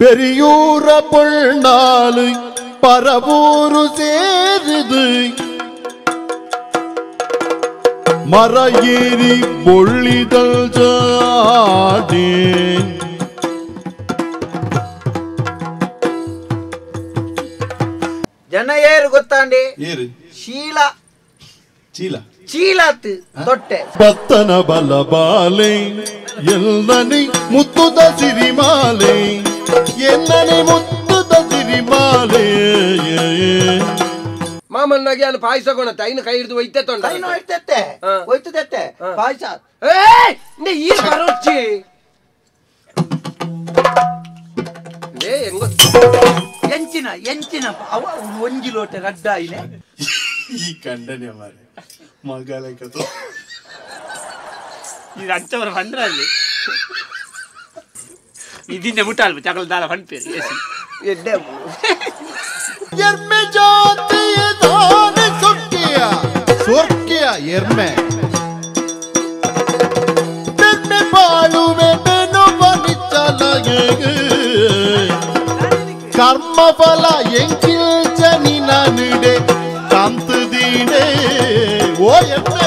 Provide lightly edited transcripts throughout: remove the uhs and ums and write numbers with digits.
ಪೆರಿಯೂರ ಪೊಳ್ಳಾಲು ಪರವೂರು ಸೇರಿದು ಮರ ಏರಿ ಬೊಳ್ಳಿದಲ್ ಜಾಡಿ ಜನ ಏರು ಗೊತ್ತಾಂಡಿ ಶೀಲಾ ಚೀಲ ಚೀಲಾತ್ ತೊಟ್ಟೆ ಬತ್ತನ ಬಲ ಬಾಲೆ ಎಲ್ಲನೆ ಮುತ್ತುದ ಸಿರಿಮಾಲೆ ಎಲ್ಲನೆ ಮುತ್ತುದ ಸಿರಿಮಾಲೆ ಮಾಮನ್ನಾಗಿ ನಾನು ಪಾಯಸ ಕೊಣತ್ತೆ ಐನು ಕೈ ಹಿಡಿದು ಒಯ್ತೆ ತೊಂಡ ಐನು ಒಯ್ತತ್ತೆ ಒಯ್ತದತ್ತೆ ಪಾಯಸ ಏಯ್ ಈ ಬರೋಚ್ಚಿ ಲೇ ಹೆಂಗ ಎಂಚಿನ ಎಂಚಿನ ಅವ ಒಂಜಿ ಲೋಟೆ ರಡ್ಡಾಯಿನೆ ಈ ಕಂಡನೆ ಮಾರೆ ಮಗಾಲಕತು ಇದು ಅಂಚವರ ಬಂದ್ರಲ್ಲಿ ಇದನ್ನೇ ಮುಟ್ಟಾಲ್ಬ ಚಕಲ ದಾಲ ಫಂಡ್ಪೇರು ಎಡ್ಡೆ ಎರ್ಮೆ ಜಾತಿಯ ದಾನ ಸೊಕ್ಕಿಯ ಸೊಕ್ಕಿಯ ಎರ್ಮೆ ಬೆಮ್ಮೆ ಬಾಳುವೆ ಬೆನು ಬನಿಚಲಗೆ ಕರ್ಮ ಫಲ ಎಂಕಿಲ್ ಜನಿನ ನಿಡೆ ಕಾಂತದೀನೆ ಓ ಎಮ್ಮೆ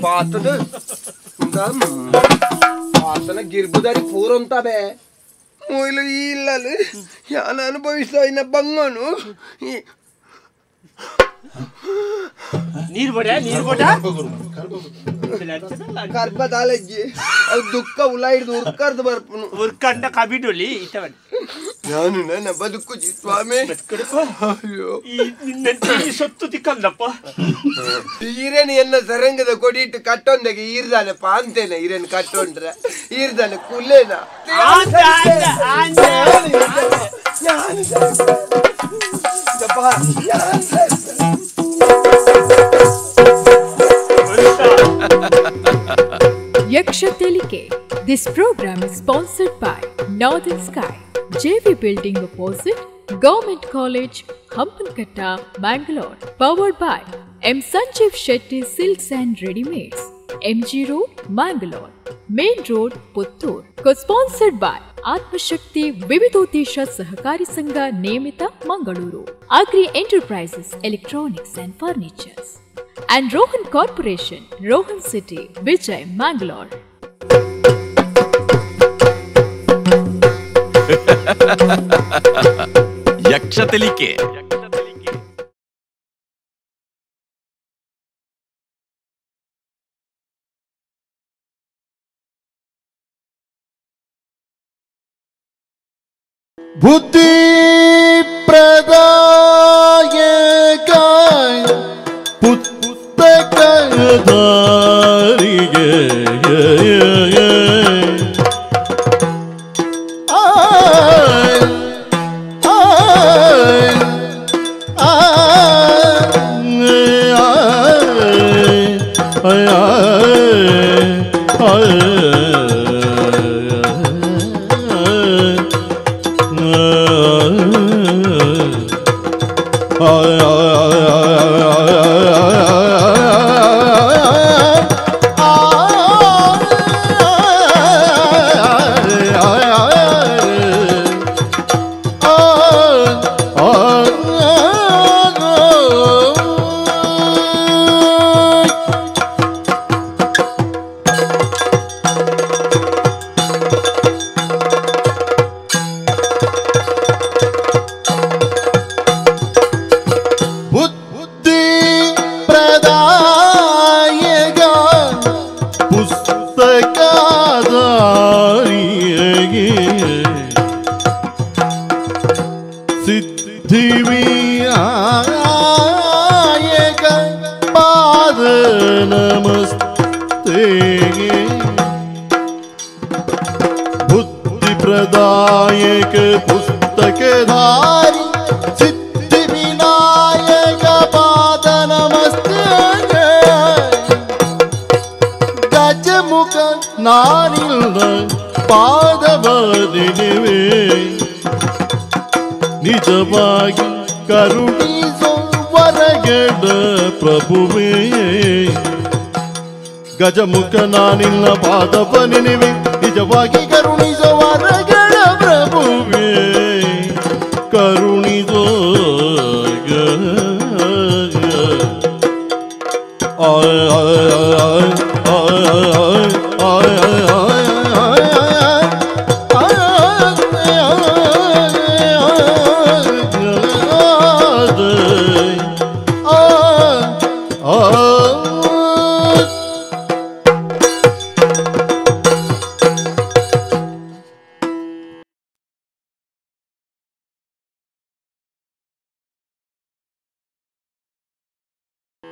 ಪಾತದ ಪಾತನ ಗಿರ್ಬುದಾರಿ ಪೂರಂತಾವೆ ಮೊಯ್ಲು ಇಲ್ಲಲು ಯಾನ ಅನುಭವಿಸ್ತಾ ಇನ್ನ ಬಂಗನು ನೀರು ಬಡ ನೀರು ಬಡ ಕರ್ಬ ದಾಲಜ್ಜಿ ಅವು ದುಃಖ ಉಲ ಹಿಡಿದು ಉರ್ಕರ್ದು ಬರ್ಪುನು ಉರ್ಕಂಡ ಕಬಿಡೊಲಿ ಇತ್ತವನ್ ನಾನು ನನ್ನ ಬದುಕು ಸ್ವಾಮಿ ಅಯ್ಯೋ ಈ ಸೊತ್ತು ತಿಕ್ಕಂದಪ್ಪ ಈರೇನು ಎಲ್ಲ ಸರಂಗದ ಕೊಡಿಟ್ಟು ಕಟ್ಟೊಂದಗೆ ಈರ್ದಾನೆ ಪಾಂತೇನೆ ಈರೇನು ಕಟ್ಟೊಂಡ್ರೆ ಈರ್ದಾನೆ ಕುಲ್ಲೇನ Yaksha Telike. This program is sponsored by Northern Sky, JV Building opposite Government College, Hampankatta, Mangalore. Powered by M. Sanjeev Shetty Silks and Readymades, MG Road, Mangalore, Main Road, Puttur. Co-sponsored by Atmashakti Vividodesha Sahakari Sangha Niyamita, Mangaluru, Agri Enterprises, Electronics and Furnitures, and Rohan Corporation, Rohan City, Vijay, Mangalore. Yaksha Telike. ಬುದ್ಧಿ ಪ್ರದಾಯಕ ಪುಸ್ತಕಧಾರಿಗೆ ಸಿದ್ಧಿವಿನಾಯಕ ಪಾದ ನಮಸ್ತೆ ಬುದ್ಧಿಪ್ರದಾಯಕ ಪುಸ್ತಕಧಾರಿ ಸಿದ್ಧಿವಿನಾಯಕ ಪಾದ ನಮಸ್ತೆ ಗಜಮುಖ ನಾನಿಲ್ಲ ಪಾದವದಿನಿವೆ ನಿಜವಾಗಿ ಕರುಣಿಸೋ ವರಗ ವರಗೆಡ ಪ್ರಭುವೇ ಗಜಮುಖ ನಾನಿನ್ನ ಪಾದವ ನೆನೆವೆ ನಿಜವಾಗಿ ಕರುಣಿಸೋ ವರಗೆಡ ಪ್ರಭುವೇ ಕರುಣಿಸೋ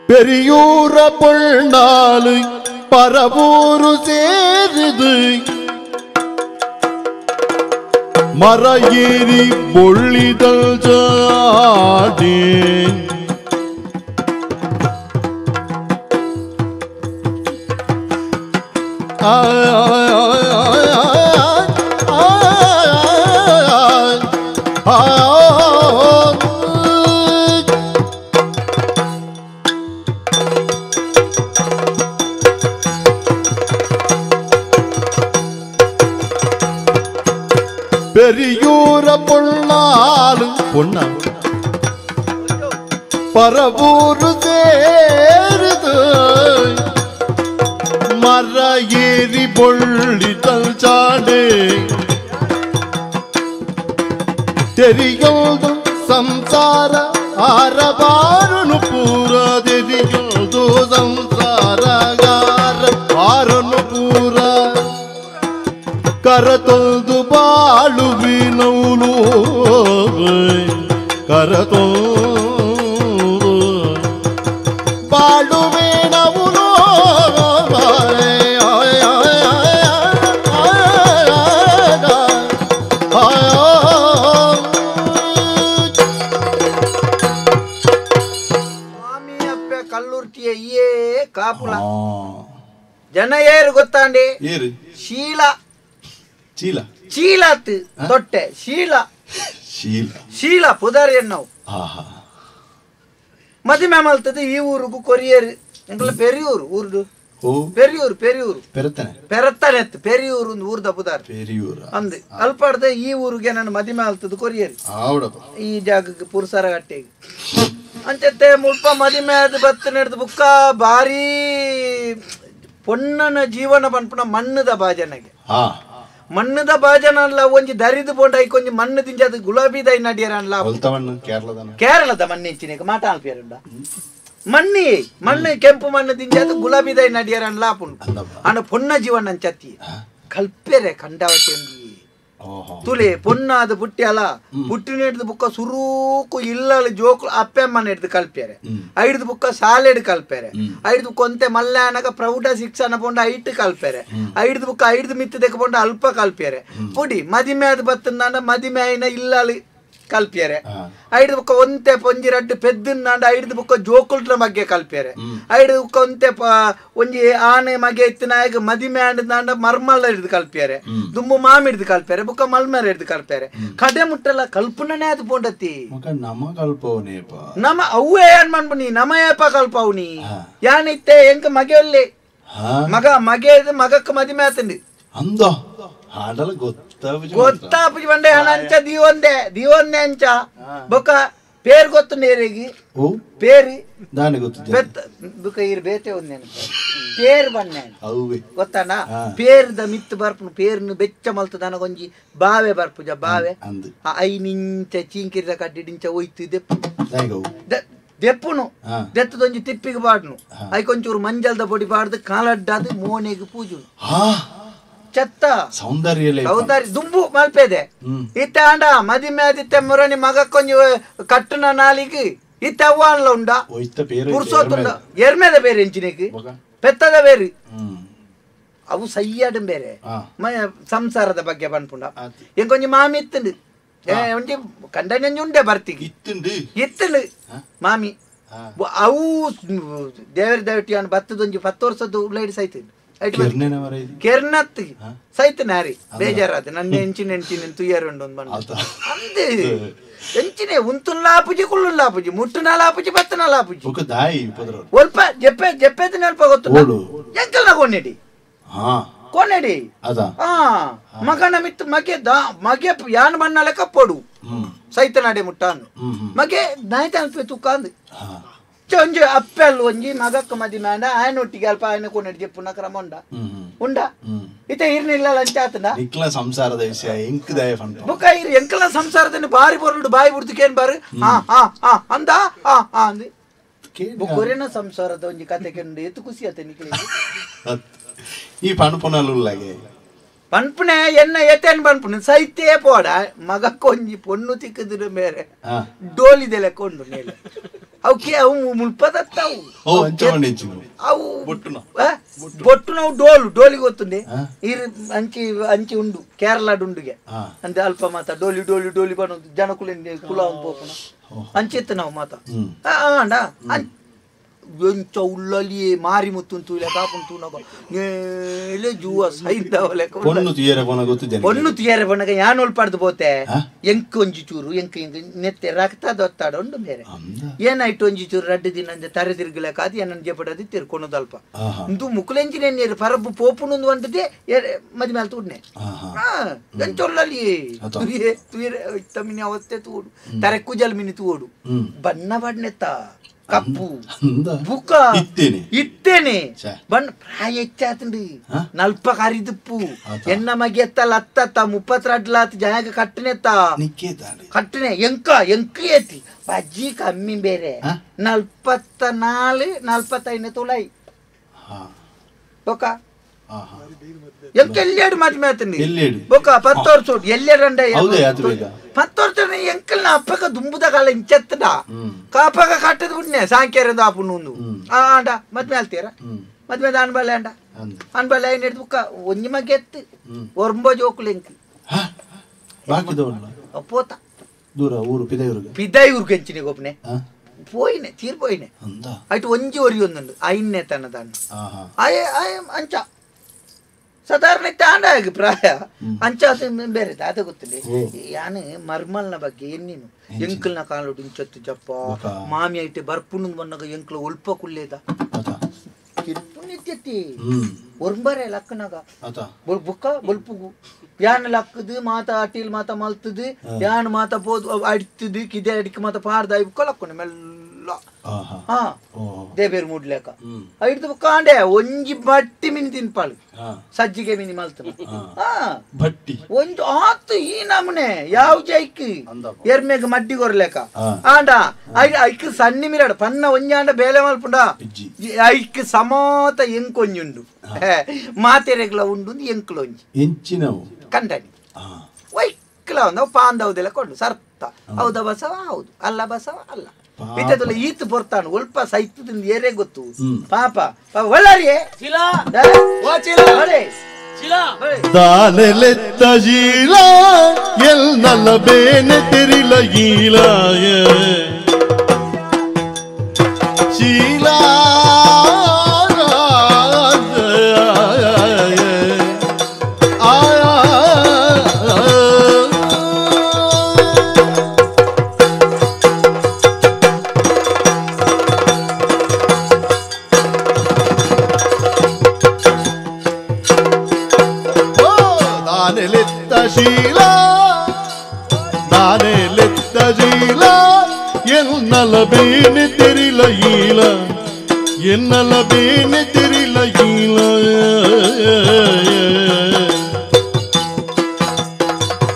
பெரியூர பொன்னாலு பரவூரு சேருது மர ஏறி பொள்ளிதழ் ஜாடி பெரியூர பொன்னாலு பொன்னா பரவூரு சேருது மர ஏறி பொள்ளி தல்சாடு தெரியோது சம்சார ஆரவாரனு பூரா தெரியோது சம்சார ஆரனு பூரா ಕರತೊಂದು ಬಾಳುವಿನೌಲು ಕರತೊಂದು ಬಾಳುವಿನೌಲು ಸ್ವಾಮಿ ಅಪ್ಪೆ ಕಲ್ಲುರ್ಟಿಯ ಏ ಕಾಪುಲ ಜನ ಏರು ಗೊತ್ತಾಂಡಿ ಶೀಲ ಚೀಲ ಚೀಲಾತ್ ತೊಟ್ಟೆ ಶೀಲ ಶೀಲ ಶೀಲ ಪುದಾರಿ ಎನ್ನವು ಮದಿಮೆ ಮಲ್ತದೆ ಈ ಊರುಗು ಕೊರಿಯರ್ ಎಂಕಲ ಪೆರಿಯೂರು ಊರುಡು ಪೆರಿಯೂರು ಪೆರಿಯೂರು ಪೆರತನೆ ಪೆರತನೆ ಪೆರಿಯೂರು ಒಂದು ಊರ್ದ ಪುದಾರ್ ಪೆರಿಯೂರು ಅಂದ್ ಅಲ್ಪಾಡ್ದೆ ಈ ಊರಿಗೆ ನಾನು ಮದಿಮೆ ಅಲ್ತದ ಕೊರಿಯರ್ ಈ ಜಾಗಕ್ಕೆ ಪುರುಸರ ಗಟ್ಟೆಗೆ ಅಂಚತ್ತೆ ಮುಲ್ಪ ಮದಿಮೆ ಆದ ಬತ್ತ ನಡೆದು ಬುಕ್ಕ ಭಾರಿ ಪೊನ್ನನ ಜೀವನ ಪನ್ಪುನ ಮಣ್ಣದ ಬಾಜನಗೆ ಮಣ್ಣದ ಬಾಜನ ಅಲ್ಲ ಒಂಜಿ ದರಿದು ಪೋಂಡ ಐಕೊಂಜಿ ಮಣ್ಣು ದಿಂಜ ಅದು ಗುಲಾಬಿ ದೈ ನಡಿಯರ ಅಲ್ಲ ಕೇರಳದ ಮಣ್ಣು ಹೆಚ್ಚಿನ ಮಾಟ ಅಲ್ಪಿಯರುಂಡ ಮಣ್ಣಿ ಮಣ್ಣು ಕೆಂಪು ಮಣ್ಣು ದಿಂಜ ಅದು ಗುಲಾಬಿ ದೈ ನಡಿಯರ ಅಲ್ಲ ಪುಂಡು ಅಣ್ಣ ಪೊನ್ನ ಜೀವನ ಚತ್ತಿ ಕಲ್ಪೆರೆ ಕಂಡಾವತಿ ತುಲೆ ಪೊನ್ನಾದ ಪುಟ್ಟಿ ಅಲ್ಲ ಪುಟ್ಟಿ ನೆಡ್ದು ಬುಕ್ಕ ಸುರೂಕು ಇಲ್ಲಲು ಜೋಕು ಅಪ್ಪೆಮ್ಮ ನೆಡ್ದು ಕಲ್ಪ್ಯಾರೆ ಐಡ್ದು ಬುಕ್ಕ ಸಾಲೆಡ್ ಕಲ್ಪ್ಯಾರೆ ಐಡ್ದು ಬುಕ್ಕ ಒಂತೆ ಮಲ್ಯಾನಗ ಪ್ರೌಢ ಶಿಕ್ಷಣ ಪೋಂಡ ಐಟ್ ಕಲ್ಪ್ಯಾರೆ ಐಡ್ದು ಬುಕ್ಕ ಐಡ್ದು ಮಿತ್ತು ದೆಕ್ಕ ಪೋಂಡ ಅಲ್ಪ ಕಲ್ಪ್ಯಾರೆ ಪುಡಿ ಮದಿಮೆ ಆದ ಬತ್ತನಾಂಡ ಮದಿಮೆ ಆಯ್ನ ಇಲ್ಲಲು ಕಲ್ಪ್ಯಾರೆ ಐಡ್ದು ಬುಕ್ಕ ಒಂತೆ ಪೊಂಜಿ ರಡ್ಡು ಪೆದ್ದನಾಂಡ ಐಡ್ದು ಬುಕ್ಕ ಜೋಕುಲ್ಟ್ರ ಬಗ್ಗೆ ಕಲ್ಪ್ಯಾರೆ ಐಡ್ದು ಬುಕ್ಕ ಒಂತೆ ಒಂಜಿ ಆನೆ ಮಗೆ ಇತ್ತನಾಯಗ ಮದಿಮೆ ಆಂಡನಾಂಡ ಮರ್ಮಲ್ಲ ಹಿಡ್ದು ಕಲ್ಪ್ಯಾರೆ ದುಂಬು ಮಾಮಿ ಹಿಡ್ದು ಕಲ್ಪ್ಯಾರೆ ಬುಕ್ಕ ಮಲ್ಮೇರ ಹಿಡ್ದು ಕಲ್ಪ್ಯಾರೆ ಕಡೆ ಮುಟ್ಟಲ್ಲ ಕಲ್ಪನೇ ಅದು ಪೋಂಡತಿ ನಮ ಕಲ್ಪವನೇಪ ನಮ ಅವೇ ಏನ್ ಮನ್ಪುನಿ ನಮ ಏಪ ಕಲ್ಪವ್ನಿ ಯಾನಿತ್ತೆ ಎಂಕ ಮಗೆ ಮಗ ಮಗೆ ಮಗಕ್ಕ ಮದಿಮೆ ಆತಂಡಿ ಅಂದ ಹಾಡಲ್ಲ ಗೊತ್ತಾಪುಜಿ ಬಂಡೆ ಹಣ ಅಂಚ ದಿವೊಂದೆ ದಿವೊಂದೆ ಅಂಚ ಬೊಕ್ಕ ಪೇರ್ ಗೊತ್ತು ನೇರಿಗೆ ಪೇರಿ ಬೆತ್ತ ಬುಕ್ಕ ಇರ್ ಬೇತೆ ಒಂದೇನು ಪೇರ್ ಬನ್ನೆ ಗೊತ್ತಾನ ಪೇರ್ದ ಮಿತ್ತು ಬರ್ಪುನು ಪೇರ್ನು ಬೆಚ್ಚ ಮಲ್ತು ನನಗೊಂಜಿ ಬಾವೆ ಬರ್ಪುಜ ಬಾವೆ ಐನಿಂಚ ಚೀಂಕಿರಿದ ಕಡ್ಡಿ ಡಿಂಚ ಒಯ್ತು ದೆಪ್ಪು ದೆಪ್ಪುನು ದೆತ್ತದೊಂಜಿ ತಿಪ್ಪಿಗೆ ಬಾಡ್ನು ಐಕೊಂಚೂರು ಮಂಜಲ್ದ ಪೊಡಿ ಬಾಡ್ದು ಕಾಲಡ್ಡಾದು ಮೋನೆಗೆ ಪೂಜುನು ಚತ್ತ ಸೌಂದರ್ಯ ಸೌಂದರ್ಯ ದುಂಬು ಮಲ್ಪೆದೆ ಇತ್ತ ಅಂಡ ಮದಿಮೆ ಆದಿತ್ತೆ ಮುರಣಿ ಮಗ ಕೊಂಜಿ ಕಟ್ಟುನ ನಾಲಿಗೆ ಇತ್ತ ಅವ್ವಾನ್ಲ ಉಂಡ ಪುರ್ಸೋತುಂಡ ಎರ್ಮೆದ ಬೇರೆ ಎಂಚಿನಿಗೆ ಪೆತ್ತದ ಬೇರೆ ಅವು ಸಯ್ಯಾಡು ಬೇರೆ ಸಂಸಾರದ ಬಗ್ಗೆ ಪನ್ಪುಂಡ ಎಂಕೊಂಜಿ ಮಾಮಿ ಇತ್ತುಂಡು ಒಂಜಿ ಕಂಡನೆ ಉಂಡೆ ಬರ್ತಿಗೆ ಇತ್ತುಂಡು ಮಾಮಿ ಅವು ದೇವರ ದೇವಟಿ ಅನ್ ಬತ್ತದೊಂಜಿ 10 ವರ್ಷದ ಉಳ್ಳೈಡ್ ಸೈತು ಕೆರ್ನತ್ ಸೈತ ನಾರಿ ಬೇಜಾರಾದ ನನ್ನ ಎಂಚಿನ ಎಂಚಿನ ತುಯ್ಯಾರು ಉಂಡು ಒಂದು ಬಣ್ಣ ಅಂದೆ ಎಂಚಿನೆ ಉಂತುನ್ ಲಾಪುಜಿ ಕುಳ್ಳುನ್ ಲಾಪುಜಿ ಮುಟ್ಟುನ ಲಾಪುಜಿ ಬತ್ತನ ಲಾಪುಜಿ ಬೊಕ ದಾಯಿ ಪದರ ಒಲ್ಪ ಜೆಪ್ಪೆ ಜೆಪ್ಪೆದ ನೆಲ್ಪ ಗೊತ್ತು ಎಂಕಲ್ನ ಕೊನೆಡಿ ಹಾ ಕೊನೆಡಿ ಅದ ಆ ಮಗನ ಮಿತ್ತು ಮಗೆ ದಾ ಮಗೆ ಯಾನ್ ಬಣ್ಣ ಲೆಕ್ಕ ಪೊಡು ಸೈತನಾಡೆ ಮುಟ್ಟಾನು ಮಗೆ ನಾಯ್ತ ಅನ್ಪೆ ತುಕ್ಕಾಂದು ಒಂಜಿ ಅಪ್ಪೆಲ್ ಒಂಜಿ ಮಗಕ್ಕ ಮದಿ ಮೇಂಡ ಆಯನೊಟ್ಟಿಗೆ ಅಲ್ಪ ಆಯನ ಕೊನೆಡಿ ಜೆಪ್ಪುನ ಕ್ರಮ ಉಂಡ ಉಂಡ ಇತ್ತೆ ಇರ್ನಿಲ್ಲ ಲಂಚಾತನ ನಿಕ್ಲ ಸಂಸಾರದ ವಿಷಯ ಎಂಕ್ ದಯ ಫಂಟ ಬೊಕ್ಕ ಇರ್ ಎಂಕಲ ಸಂಸಾರದಲ್ಲಿ ಬಾರಿ ಬರುಡು ಬಾಯಿ ಬುಡ್ದು ಕೇನ್ ಬಾರು ಹಾ ಹಾ ಹಾ ಅಂದ ಹಾ ಹಾ ಅಂದು ಬೊಕ್ಕೊರೆನ ಸಂಸಾರದ ಒಂಜಿ ಕತೆ ಕೆಂಡು ಎತ್ತು ಖುಷಿ ಆತ ನಿಕ್ಲೆ ಈ ಪಣಪುನಲುಲ್ಲಾಗೆ ಪನ್ಪುನೆ ಎನ್ನ ಎತ್ತೇನ್ ಪನ್ಪುನೆ ಸೈತೇ ಪೋಡ ಮಗಕ್ಕ ಒಂಜಿ ಪೊಣ್ಣು ತಿಕ್ಕದಿರ ಬೇರೆ ಡೋಲಿದೆ ಲೆಕ್ಕ ಉಂಡು ಮೇಲೆ ಅವಕ್ಕೆ ಅವು ಮುಲ್ಪದತ್ತವು ಅವು ಬೊಟ್ಟುನವು ಡೋಲು ಡೋಲಿ ಗೊತ್ತುಂಡೆ ಇರ್ ಅಂಚಿ ಅಂಚಿ ಉಂಡು ಕೇರಳ ಡುಂಡುಗೆ ಅಂದೆ ಅಲ್ಪ ಮಾತ ಡೋಲಿ ಡೋಲಿ ಡೋಲಿ ಬನ್ನೊಂದು ಜನಕುಲ ಕುಲ ಪೋಪುನ ಅಂಚಿತ್ತು ನಾವು ಮಾತ ಅಂಡ ಎಂಚ ಉಳ್ಳಲಿಯೇ ಮಾರಿ ಮುತ್ತುಂತು ಇಲ್ಲ ಕಾಪುಂತು ನೇಲೆ ಜೂವ ಸೈಂದವಲೆ ಪೊಣ್ಣು ತುಯರೆ ಬೊನ ಗೊತ್ತಿದೆ ಪೊಣ್ಣು ತುಯರೆ ಬೊನಗ ಯಾನ್ ಒಲ್ಪಾಡ್ದು ಪೋತೆ ಎಂಕ್ ಒಂಜಿ ಚೂರು ಎಂಕ್ ಎಂಕ್ ನೆತ್ತೆ ರಕ್ತ ದೊತ್ತಾಡ ಉಂಡು ಬೇರೆ ಏನಾಯ್ತು ಒಂಜಿ ಚೂರು ರಡ್ಡು ದಿನ ಅಂದೆ ತರೆ ತಿರುಗಲೆಕ್ಕ ಅದು ಏನನ್ನ ಜೆಪಡದು ತಿರ್ಕೊಣದು ಅಲ್ಪ ಇಂದು ಮುಕುಲೆಂಚಿನ ನೀರು ಪರಬ್ಬು ಪೋಪುನೊಂದು వంటದೆ ಮದಿ ಮೇಲೆ ತೂಡ್ನೆ ಎಂಚ ಉಳ್ಳಲಿಯೇ ತುಯೆ ತುಯರೆ ತಮ್ಮಿನ ಅವಸ್ಥೆ ತೂಡು ತರೆ ಕುಜಲ್ ಮಿನಿ ತೂಡು ಬಣ್ಣ ಬಣ್ಣೆತ್ತ ಕಪ್ಪು ಬುಕ್ಕ ಇತ್ತೇನೆ ಬಣ್ಣ ಪ್ರಾಯ ಹೆಚ್ಚಾತಂಡು ನಲ್ಪ ಕರಿದುಪ್ಪು ಎನ್ನ ಮಗೆತ್ತಲ್ಲ ಅತ್ತತ್ತ 32 ಜಾಗ ಕಟ್ಟನೆತ್ತ ಕಟ್ಟನೆ ಎಂಕ ಎಂಕ ಏತಿ ಬಜ್ಜಿ ಕಮ್ಮಿ ಬೇರೆ 44 45 ತುಳೈ ಬೊಕ್ಕ ಎಂಕ ಎಲ್ಲೆಡು ಮದ್ಮೆ ಆತಂಡಿ ಬೊಕ್ಕ 10 ವರ್ಷ ಎಲ್ಲೆರಂಡ 10 ವರ್ಷ ಎಂಕಲ್ನ ಅಪ್ಪಕ ದುಂಬುದ ಕಾಲ ಇಂಚತ್ತದ ಕಾಪಕ ಕಟ್ಟದ ಬಿಡ್ನೆ ಸಾಂಕೇರಂದು ಆಪುನು ಆಂಡ ಮದ್ಮೆ ಆಲ್ತೀರ ಮದ್ಮೆ ಅನ್ಬಲ್ಲೆ ಅಂಡ ಅನ್ಬಲ್ಲೆ ಐನ್ ಹಿಡ್ದು ಬುಕ್ಕ ಒಂಜಿ ಮಗೆ ಎತ್ತು ಒರ್ಂಬ ಜೋಕುಲು ಎಂಕ್ ಪೋತ ದೂರ ಊರು ಪಿದೈಊರು ಪಿದೈಊರು ಕೆಂಚಿನಿ ಗೊಪ್ಪನೆ ಪೋಯಿನೆ ತೀರ್ ಪೋಯಿನೆ ಆಯ್ತು ಒಂಜಿ ಒರಿ ಒಂದುಂಡು ಐನ್ನೆ ತನ್ನದಣ್ಣ ಆಯೆ ಆಯೆ ಅಂಚ ಸಾಧಾರಣ ತಾಂಡ ಪ್ರಾಯ ಅಂಚ ಬೇರೆ ಅದ ಗೊತ್ತಿಲ್ಲ ಯಾನು ಮರ್ಮಲ್ನ ಬಗ್ಗೆ ಎನ್ನಿನು ಎಂಕಲ್ನ ಕಾಲೋಡು ಇಂಚತ್ತು ಜಪ್ಪ ಮಾಮಿ ಐಟೆ ಬರ್ಪುನು ಬನ್ನಗ ಎಂಕ್ಲ ಒಲ್ಪ ಕುಲ್ಲೇದ ಕಿರ್ಪುನಿತ್ಯತಿ ಒರ್ಂಬರೆ ಲಕ್ಕನಾಗ ಬುಕ್ಕ ಬೊಲ್ಪುಗು ಯಾನ್ ಲಕ್ಕದು ಮಾತ ಅಟಿಲ್ ಮಾತ ಮಲ್ತದು ಯಾನ್ ಮಾತ ಪೋದು ಅಡಿತದು ಕಿದೆ ಅಡಿಕೆ ಮಾತ ಪಾರ್ದ ಬುಕ್ಕ ಲಕ್ಕುಂಡು ಮೆಲ್ಲ ಹಾ ದೇಬೇರು ಮೂಡ್ಲೇಕ ಐಡ್ದು ಬುಕ್ಕ ಆಂಡೆ ಒಂಜಿ ಬಟ್ಟಿ ಮಿನಿ ತಿನ್ಪಾಳು ಸಜ್ಜಿಗೆ ಮಿನಿ ಮಲ್ತನ ಬಟ್ಟಿ ಒಂಜಿ ಆತು ಈ ನಮೂನೆ ಯಾವ ಜೈಕ್ ಎರ್ಮೆಗ್ ಮಡ್ಡಿ ಕೊರ್ಲೇಕ ಆಂಡ ಐಕ್ ಸಣ್ಣಿ ಮಿರಾಡ ಪನ್ನ ಒಂಜಿ ಆಂಡ ಬೇಲೆ ಮಲ್ಪುಂಡ ಐಕ್ ಸಮಾತ ಎಂಕೊಂಜುಂಡು ಮಾತೆರೆಗ್ಲ ಉಂಡು ಎಂಕ್ಲ ಒಂಜಿ ಎಂಚಿನವು ಕಂಡನಿ ವೈಕ್ಲ ಒಂದು ಪಾಂದವುದೆಲ್ಲ ಕೊಂಡು ಸರ್ತ ಹೌದ ಬಸವ ಹೌದು ಅಲ್ಲ ಬಸವ ಅಲ್ಲ ಇತ್ತದಲ್ಲ ಈತ ಬರ್ತಾನು ಒಲ್ಪ ಸೈತದಿಂದ ಏರೇ ಗೊತ್ತು ಪಾಪ ಒಳ್ಳರಿಯೇ ದಾನೆಲೆತ್ತ ಶೀಲ ಎಲ್ನಲ್ಲ ಬೇನೆ ತೆರಿಲ ಈಲ ಶೀಲ ಬೇನೆ ತೆರಿಲ ಈಲ ಎನ್ನಲ ಬೇನೆ ತೆರಿಲ ಈಲ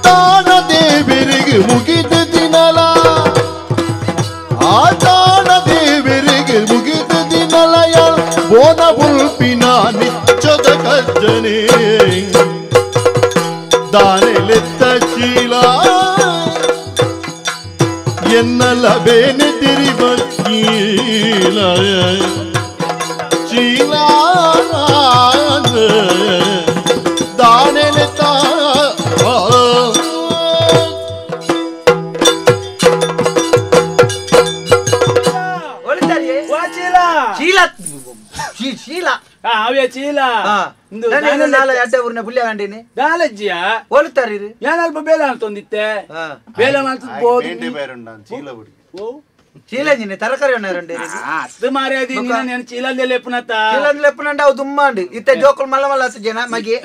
ತಾನ ದೇವರಿಗೆ ಮುಗಿದ ದಿನಲ ಆ ತಾನ ದೇವರಿಗೆ ಮುಗಿದ ದಿನಲಯ ಬೋನ ಉಲ್ಪಿನ ನಿಚ್ಚದ ಕಜ್ಜನೆ ದಾನೆಲೆತ್ತ ಶೀಲ ಎನ್ನಲ ಬೇನೆ ತಿರಿಬೀಲ ಶೀಲ ದಾನೆಲೆತ್ತ ಶೀಲ ಶೀಲ ಅವೇ ಚೀಲ ಅಡ್ಡ ಊರಿನ ಪುಲ್ಯ ಗಂಡಿನಿ ದಾಲಜ್ಜಿಯ ಓಲುತ್ತಾರಿ ಯಾನಲ್ಪ ಬೇಲೆ ಅಂತೊಂದಿತ್ತೆ ಬೇಲೆ ಚೀಲ ಚೀಲ ತರಕಾರಿ ಅದು ಮಾರ್ಯಾದಿ ನಾನು ಚೀಲಲ್ಲೇ ಲೆಪ್ಪುನತ್ತ ಚೀಲಂದ ಲೆಪ್ಪುನಂಡ ಅವು ದುಮ್ಮಾಂಡು ಇತ್ತೆ ಜೋಕುಲು ಮಲ್ಲ ಮಲ್ಲ ಆತು ಜನ ಮಗಿ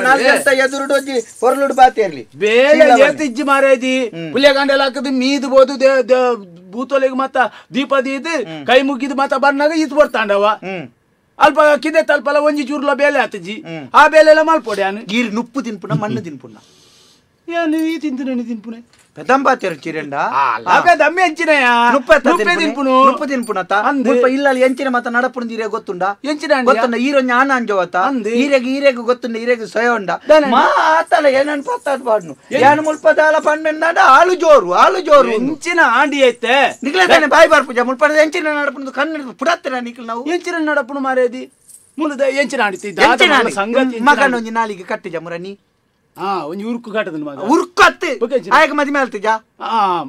ನಾಲ್ಕು ಎದುರುಡು ಒಂಜಿ ಪೊರ್ಲುಡು ಬಾತಿ ಇರ್ಲಿ ಬೇಲೆ ಏತಿಜ್ಜಿ ಮಾರ್ಯಾದಿ ಪುಲ್ಯ ಗಂಡೆಲ್ಲ ಹಾಕದು ಮೀದು ಬೋದು ಭೂತೊಲೆಗೆ ಮತ್ತ ದೀಪ ದೀದು ಕೈ ಮುಗಿದು ಮತ್ತ ಬರ್ನಾಗ ಈತ್ ಬರ್ತಾಂಡವ ಅಲ್ಪ ಕಿದೆ ತಲ್ಪಲ ಒಂಜಿ ಚೂರ್ಲ ಬೇಲೆ ಆತಜಿ ಆ ಬೇಲೆ ಎಲ್ಲ ಮಲ್ಪೊಡೆ ಅನು ಗೀರ್ ನುಪ್ಪು ತಿನ್ಪುನ ಮಣ್ಣು ತಿನ್ಪುನ ಏನು ಈ ತಿಂತುನೇನು ತಿನ್ಪುನೆ ಪೆದಂಬಾತಿರು ಚಿರಂಡ ದಮ್ಮೆ ಎಂಚಿನಯ ನುಪ್ಪೆ ತಿನ್ಪುನು ನುಪ್ಪು ತಿನ್ಪುನತ ಮುಲ್ಪ ಇಲ್ಲ ಎಂಚಿನ ಮಾತ ನಡಪುಣ ಈರೆ ಗೊತ್ತುಂಡ ಎಂಚಿನ ಗೊತ್ತುಂಡ ಈರೊಂಜಿ ಆನ ಅಂಜೋವತ ಈರೆಗೆ ಈರೆಗೆ ಗೊತ್ತುಂಡ ಈರೆಗೆ ಸೊಯ ಉಂಡ ಮಾತಲ ಏನನ್ ಪತ್ತಾದ್ ಪಾಡ್ನು ಯಾನು ಮುಲ್ಪ ದಾಲ ಪಣ್ಣಾಡ ಆಲು ಜೋರು ಆಲು ಜೋರು ಎಂಚಿನ ಆಂಡಿ ಐತೆ ನಿಕ್ಲೆ ತಾನೆ ಬಾಯಿ ಬರ್ಪುಜ ಮುಲ್ಪ ಎಂಚಿನ ನಡಪುಣ ಕಣ್ಣು ಪುಡತ್ತಿನ ನಿಕ್ಲು ನಾವು ಎಂಚಿನ ನಡಪುಣ ಮಾರೇದಿ ಮುಲದ ಎಂಚಿನ ಆಂಡಿ ಸಂಗತಿ ಮಗನ ಒಂಜಿ ನಾಲಿಗೆ ಕಟ್ಟಿಜ ಮುರನಿ ಒಂಜಿ ಉರುಕು ಕಾಟದ ಮಗ ಉರುಕು ಅತ್ತೆ ಆಯಕ ಮದಿಮೆ ಅಲ್ತಿಜ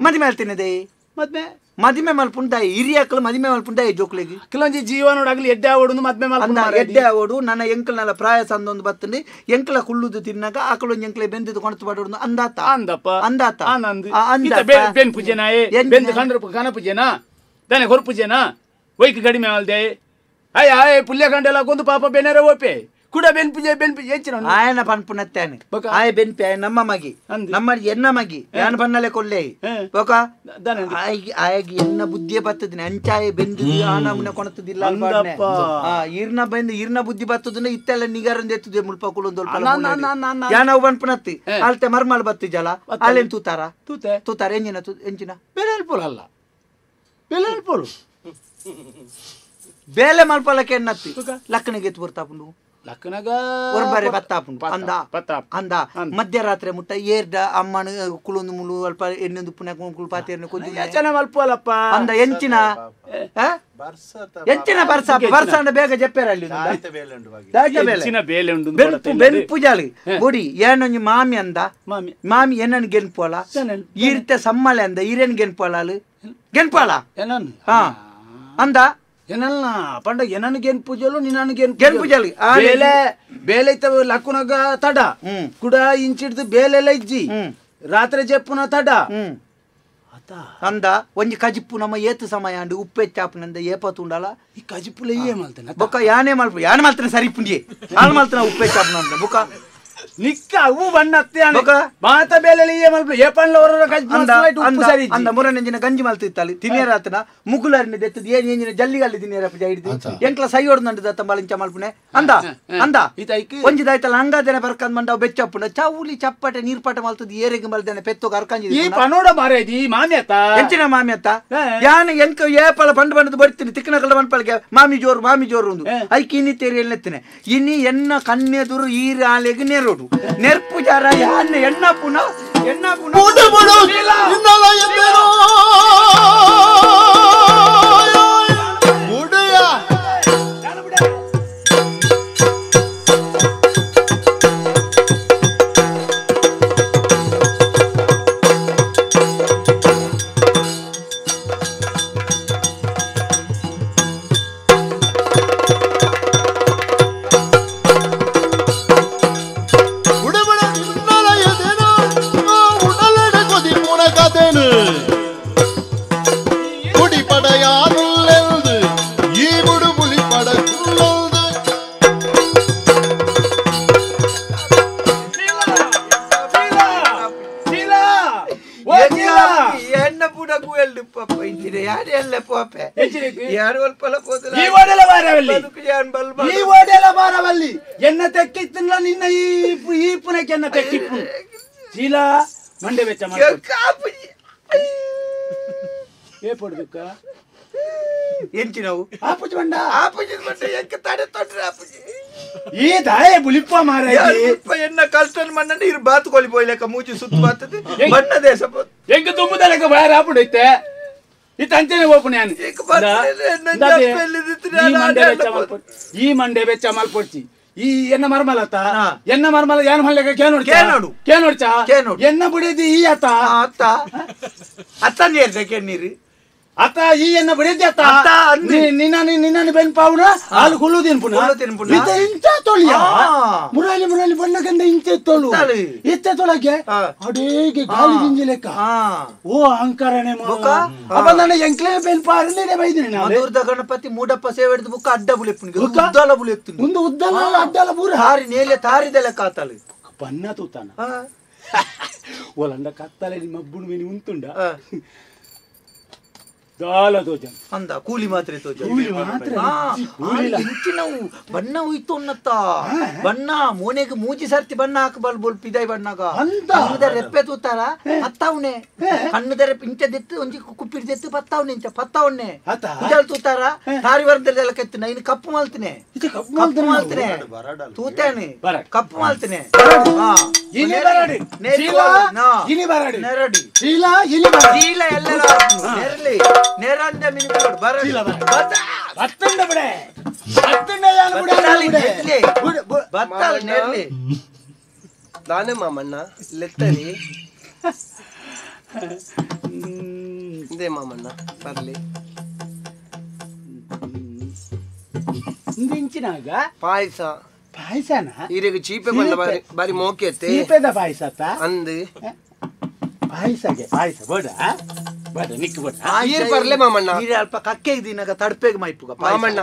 ಮದಿಮೆ ಅಲ್ತಿನದೇ ಮದ್ಮೆ ಮದಿಮೆ ಮಲ್ಪುಂಡ ಹಿರಿಯಕ್ಕಲು ಮದಿಮೆ ಮಲ್ಪುಂಡ ಜೋಕ್ಲೆಗ್ ಕೆಲವೊಂಜಿ ಜೀವನ ಆಗಲಿ ಎಡ್ಡೆ ಆವಡು ಮದ್ಮೆ ಮಲ್ಪುಂಡ ಎಡ್ಡೆ ಆವಡು ನನ್ನ ಎಂಕಲ್ನೆಲ್ಲ ಪ್ರಾಯ ಸಂದೊಂದು ಬತ್ತಂಡಿ ಎಂಕಲ ಕುಳ್ಳುದು ತಿನ್ನಾಗ ಆಕಳೊಂದು ಎಂಕಲೆ ಬೆಂದಿದ್ದು ಕೊಣತು ಪಾಡೋಡು ಅಂದಾತ ಅಂದಪ್ಪ ಅಂದಾತ ಅಂದ ಬೆನ್ ಪೂಜೆನಾಯೇ ಬೆಂದು ಕಂಡ್ರ ಕನ ಪೂಜೆನಾ ತಾನೆ ಹೊರ ಪೂಜೆನಾ ವೈಕ್ ಕಡಿಮೆ ಆಲ್ದೆ ಅಯ್ಯ ಆಯ್ ಪುಲ್ಯ ಕಂಡೆಲ್ಲ ಕೊಂದು ಪಾಪ ಬೆನೇರ ಓಪೆ ಕೂಡ ಬೆನ್ ಪೂಜೆ ಬೆನ್ ಪೂಜೆ ಹೆಚ್ಚಿನ ಆಯನ ಪನ್ಪುನತ್ತಾನೆ ಆಯ ಬೆನ್ಪೆ ಆಯ ನಮ್ಮ ಮಗಿ ನಮ್ಮ ಎನ್ನ ಮಗಿ ಯಾನ್ ಬನ್ನಲೆ ಕೊಲ್ಲೆ ಬೊಕ ಆಯಗಿ ಎನ್ನ ಬುದ್ಧಿಯೇ ಬತ್ತದಿನ ಅಂಚಾಯ ಬೆಂದು ಆನ ಮುನ ಕೊಣತದಿಲ್ಲ ಈರ್ನ ಬೆಂದು ಈರ್ನ ಬುದ್ಧಿ ಬತ್ತದನ್ನ ಇತ್ತೆಲ್ಲ ನಿಗಾರಂದ ಎತ್ತುದೆ ಮುಲ್ಪ ಕುಲೊಂದು ಯಾನವು ಪನ್ಪುನತ್ತಿ ಅಲ್ತೆ ಮರ್ಮಲ್ ಬತ್ತಿಜಲ ಅಲ್ಲೇನ್ ತೂತಾರ ತೂತೆ ತೂತಾರ ಎಂಜಿನ ಎಂಜಿನ ಬೇಲೆ ಅಲ್ಪೋಲು ಅಲ್ಲ ಬೇಲೆ ಅಲ್ಪೋಲು ಬೇಲೆ ಮಲ್ಪಲಕ್ಕೆ ಎನ್ನತ್ತಿ ಲಕ್ಕಣಿಗೆ ಎತ್ತು ಬರ್ತಾಪುಂಡು ಲಕ್ಕನಗ ಒರ್ಬರೆ ಬತ್ತಾಪುಂಡು ಅಂದ ಅಂದ ಮಧ್ಯರಾತ್ರಿ ಮುಟ್ಟ ಏರ್ಡ ಅಮ್ಮನ ಕುಲೊಂದು ಮುಳು ಅಲ್ಪ ಎಣ್ಣೊಂದು ಪುನಃ ಕುಳು ಪಾತೇರ್ನ ಕೊಂಚ ಯಚನ ಮಲ್ಪೋಲಪ್ಪ ಅಂದ ಎಂಚಿನ ಎಂಚಿನ ಬರ್ಸ ಬರ್ಸ ಅಂಡ ಬೇಗ ಜಪ್ಪೇರ ಅಲ್ಲಿ ಎಂಚಿನ ಬೇಲೆ ಉಂಡು ಬೆನ್ಪು ಜಾಲಿ ಬೊಡಿ ಏನೊಂಜಿ ಮಾಮಿ ಅಂದ ಮಾಮಿ ಏನನ್ ಗೆನ್ಪೋಲ ಈರ್ತೆ ಸಮ್ಮಲೆ ಅಂದ ಈರೇನ್ ಗೆನ್ಪೋಲ ಅಲ್ಲಿ ಗೆನ್ಪೋಲ ಹಾ ಅಂದ ಏನಲ್ಲ ಪಂಡ ಏನನ್ ಗೇನ್ ಪೂಜಲು ನಿನ್ನನ್ ಗೇನ್ ಗೇನ್ ಪೂಜಲಿ ಬೇಲೆ ಬೇಲೆ ಇತ್ತವ ಲಕ್ಕುನಗ ತಡ ಕುಡ ಇಂಚಿಡ್ದು ಬೇಲೆಲ್ಲ ಇಜ್ಜಿ ರಾತ್ರಿ ಜಪ್ಪುನ ತಡ ಅಂದ ಒಂಜಿ ಕಜಿಪ್ಪು ನಮ್ಮ ಏತು ಸಮಯ ಅಂಡು ಉಪ್ಪೆ ಚಾಪುನಂದ ಏಪ ತುಂಡಲ ಈ ಕಜಿಪ್ಪುಲ ಏ ಮಲ್ತನ ಬೊಕ್ಕ ಯಾನೇ ಮಲ್ಪ ಯಾನೆ ಮಲ್ತನ ಸರಿ ಪುಂಡಿ ಹಾಲು ಮಲ್ತನ ಉಪ್ಪೆ ಚಾಪುನ ಅಂದ ಬೊಕ್ಕ ನಿಕ್ಕ ಅವು ಬಣ್ಣ ಮಾತ ಬೇಲೆ ಏ ಮಲ್ಪ ಏ ಪಂಡ್ಲ ಹೊರ ಉಪ್ಪು ಸರಿ ಅಂದ ಮುರನೆಂಜಿನ ಗಂಜಿ ಮಲ್ತಿತ್ತಲ್ಲಿ ತಿನ್ನೇರಾತನ ಮುಗುಲರಿನ ದೆತ್ತದ ಏನ್ ಎಂಜಿನ ಜಲ್ಲಿಗಲ್ಲಿ ತಿನ್ನೇರ ಪೂಜೆ ಹಿಡಿದು ಎಂಕ್ಲ ಸೈ ಹೊಡ್ದು ನಂಡು ದತ್ತ ಮಲಿಂಚ ಮಲ್ಪುನೆ ಅಂದ ಅಂದ ಒಂಜಿ ದಾಯ್ತಲ್ಲ ಹಂಗಾದೇನೆ ಬರ್ಕಂದ್ ಮಂಡವ್ ಬೆಚ್ಚಪ್ಪುನ ಚೌಲಿ ಚಪ್ಪಟೆ ನೀರ್ಪಾಟೆ ಮಲ್ತದ ಏರೆಗೆ ಮಲ್ದೇನೆ ಪೆತ್ತೋಗ ಅರ್ಕಂಜಿ ಈ ಪನೋಡ ಮಾರೇದಿ ಮಾಮಿ ಅತ್ತ ಎಂಚಿನ ಮಾಮಿ ಅತ್ತ ಯಾನ ಎಂಕ ಏಪಲ ಪಂಡು ಬಂಡದು ಬಡ್ತೀನಿ ತಿಕ್ಕನ ಕಳ್ಳ ಮನ್ಪಲ್ಗೆ ಮಾಮಿ ಜೋರು ಮಾಮಿ ಜೋರು ಒಂದು ಐಕಿ ಇನ್ನಿ ತೇರಿ ಎಣ್ಣೆತ್ತನೆ ಇನಿ ಎನ್ನ ಕಣ್ಣೆದುರು ಈರ ಆಲೆಗೆ ನೆರೋಡು ನೆರ್ಪು ಜಾರ ಯಾನ್ನ ಎಣ್ಣ ಪುನ ಎಣ್ಣ ಪುನ ಎನ್ನ ತೆಕ್ಕಿತ್ತಿಲ್ಲ ನಿನ್ನ ಈ ಈ ಪುನಕ್ಕೆ ಎನ್ನ ತೆಕ್ಕಿಪ್ಪು ಚೀಲ ಮಂಡೆ ಬೆಚ್ಚ ಏ ಪಡ್ದುಕ್ಕ ಎಂಚಿನವು ಆಪುಜಿ ಬಂಡ ಆಪುಜಿ ಬಂಡ ಎಂಕ ತಡೆ ತೊಟ್ರೆ ಆಪುಜಿ ಈ ದಾಯ ಬುಲಿಪ್ಪ ಮಾರ ಎನ್ನ ಕಲ್ತನ್ ಮಣ್ಣ ಇರು ಬಾತುಕೊಳ್ಳಿ ಪೋಯ್ಲೆಕ್ಕ ಮೂಚಿ ಸುತ್ತು ಬಾತದೆ ಬಣ್ಣ ದೇಶ ಎಂಕ ತುಂಬುದಲೆಕ್ಕ ಬಾರ ಆಪುಡೈತೆ ಇತ್ತ ಅಂಚನೆ ಓಪನ್ ಯಾನ್ ಈ ಮಂಡೆ ಬೆಚ್ಚ ಮಲ್ಪೊಡ್ಚಿ ಈ ಎನ್ನ ಮರ್ಮಲತ ಎನ್ನ ಮರ್ಮಲ ಯಾನ್ ಮಲ್ಲೆಕ ಕೇನೋಡ್ ಕೇನೋಡು ಕೇನೋಡ್ಚಾ ಕೇನೋಡು ಎನ್ನ ಬುಡಿದಿ ಈ ಅತ್ತ ಅತ್ತ ಅತ್ತಂದ ಏರ್ದ ಕೆಣ್ಣೀರು ಅತ್ತ ಈ ಎನ್ನ ಬಿಡಿದ್ದೆ ಅತ್ತ ನಿನ್ನ ನಿನ್ನ ಬೆನ್ಪಾವುನ ಹಾಲು ಕುಲ್ಲು ತಿನ್ಪುನ ಇತ್ತ ಇಂಚ ತೊಳಿಯ ಮುರಾಲಿ ಮುರಾಲಿ ಬಣ್ಣಗಂದ ಇಂಚೆ ತೋಳು ಇತ್ತೆ ತೊಳಗೆ ಅಡೇಗೆ ಗಾಲಿ ದಿಂಜಿ ಲೆಕ್ಕ ಓ ಅಹಂಕಾರನೇ ಅಪ್ಪ ನನ್ನ ಎಂಕ್ಲೇ ಬೆನ್ಪಾರನೇ ಬೈದಿನಿ ನಾನು ಮಧುರ್ದ ಗಣಪತಿ ಮೂಡಪ್ಪ ಸೇವೆ ಹಿಡಿದು ಬುಕ್ಕ ಅಡ್ಡ ಬುಲೆಪ್ಪುನಿಗೆ ಉದ್ದಲ ಬುಲೆಪ್ತು ಒಂದು ಉದ್ದಲ ಅಡ್ಡಲ ಪೂರ ತಾರಿ ನೇಲೆ ತಾರಿದ ಲೆಕ್ಕ ಆತಳು ಬಣ್ಣ ತೂತಾನ ಒಲಂದ ಕತ್ತಲೆ ನಿಮ್ಮ ಅಬ್ಬುಣ ಮೇಲೆ ಉಂಟುಂಡ ದಾಲ ತೋಜ ಅಂದ ಕೂಲಿ ಮಾತ್ರ ತೋಜ ಕೂಲಿ ಮಾತ್ರ ಇಂಚಿನವು ಬಣ್ಣ ಹೋಯ್ತು ಅನ್ನತ್ತ ಬಣ್ಣ ಮೋನೆಗೆ ಮೂಜಿ ಸರ್ತಿ ಬಣ್ಣ ಹಾಕಬಲ್ ಬೋಲ್ ಪಿದಾಯಿ ಬಣ್ಣಗ ಕಣ್ಣದ ರೆಪ್ಪೆ ತೂತಾರ ಪತ್ತಾವನೆ ಕಣ್ಣದ ರೆಪ್ಪೆ ಇಂಚದೆತ್ತು ಒಂಜಿ ಕುಪ್ಪಿಡ್ದೆತ್ತು ಪತ್ತಾವನೆ ಇಂಚ ಪತ್ತಾವನೆ ಕುಜಾಲ್ ತೂತಾರ ತಾರಿ ವರ್ದಲ್ಲ ಕೆತ್ತು ಇನ್ನು ಕಪ್ಪು ಮಾಲ್ತನೆ ಕಪ್ಪು ಮಾಲ್ತನೆ ತೂತೇನೆ ಕಪ್ಪು ಮಾಲ್ತನೆ ನೆರಳಿ ನೆರಂದ ಮಿನಿಗೋಡು ಬರಡಿ ಬತ್ತಂಡ ಬಿಡೆ ಬತ್ತಂಡ ಯಾನು ಬಿಡೆ ಬತ್ತಲ್ ನೆರಳಿ ದಾನೆ ಮಾಮಣ್ಣ ಲೆತ್ತರಿ ಇದೇ ಮಾಮಣ್ಣ ಬರ್ಲಿ ಇಂಚಿನಾಗ ಪಾಯಸ ಪಾಯಸನ ಈರೆಗೆ ಚೀಪೆ ಬಂದ ಬಾರಿ ಬಾರಿ ಮೋಕೆತ್ತೆ ಚೀಪೆದ ಪಾಯಸ ಅಂದು ಪಾಯಸಗೆ ಪಾಯಸ ಬೋಡ ಬೋಡ ನಿಕ್ಕು ಬೋಡ ನೀರು ಬರ್ಲೆ ಮಾಮಣ್ಣ ನೀರು ಅಲ್ಪ ಕಕ್ಕೆ ದಿನಗ ತಡ್ಪೆಗೆ ಮೈಪುಗ ಮಾಮಣ್ಣ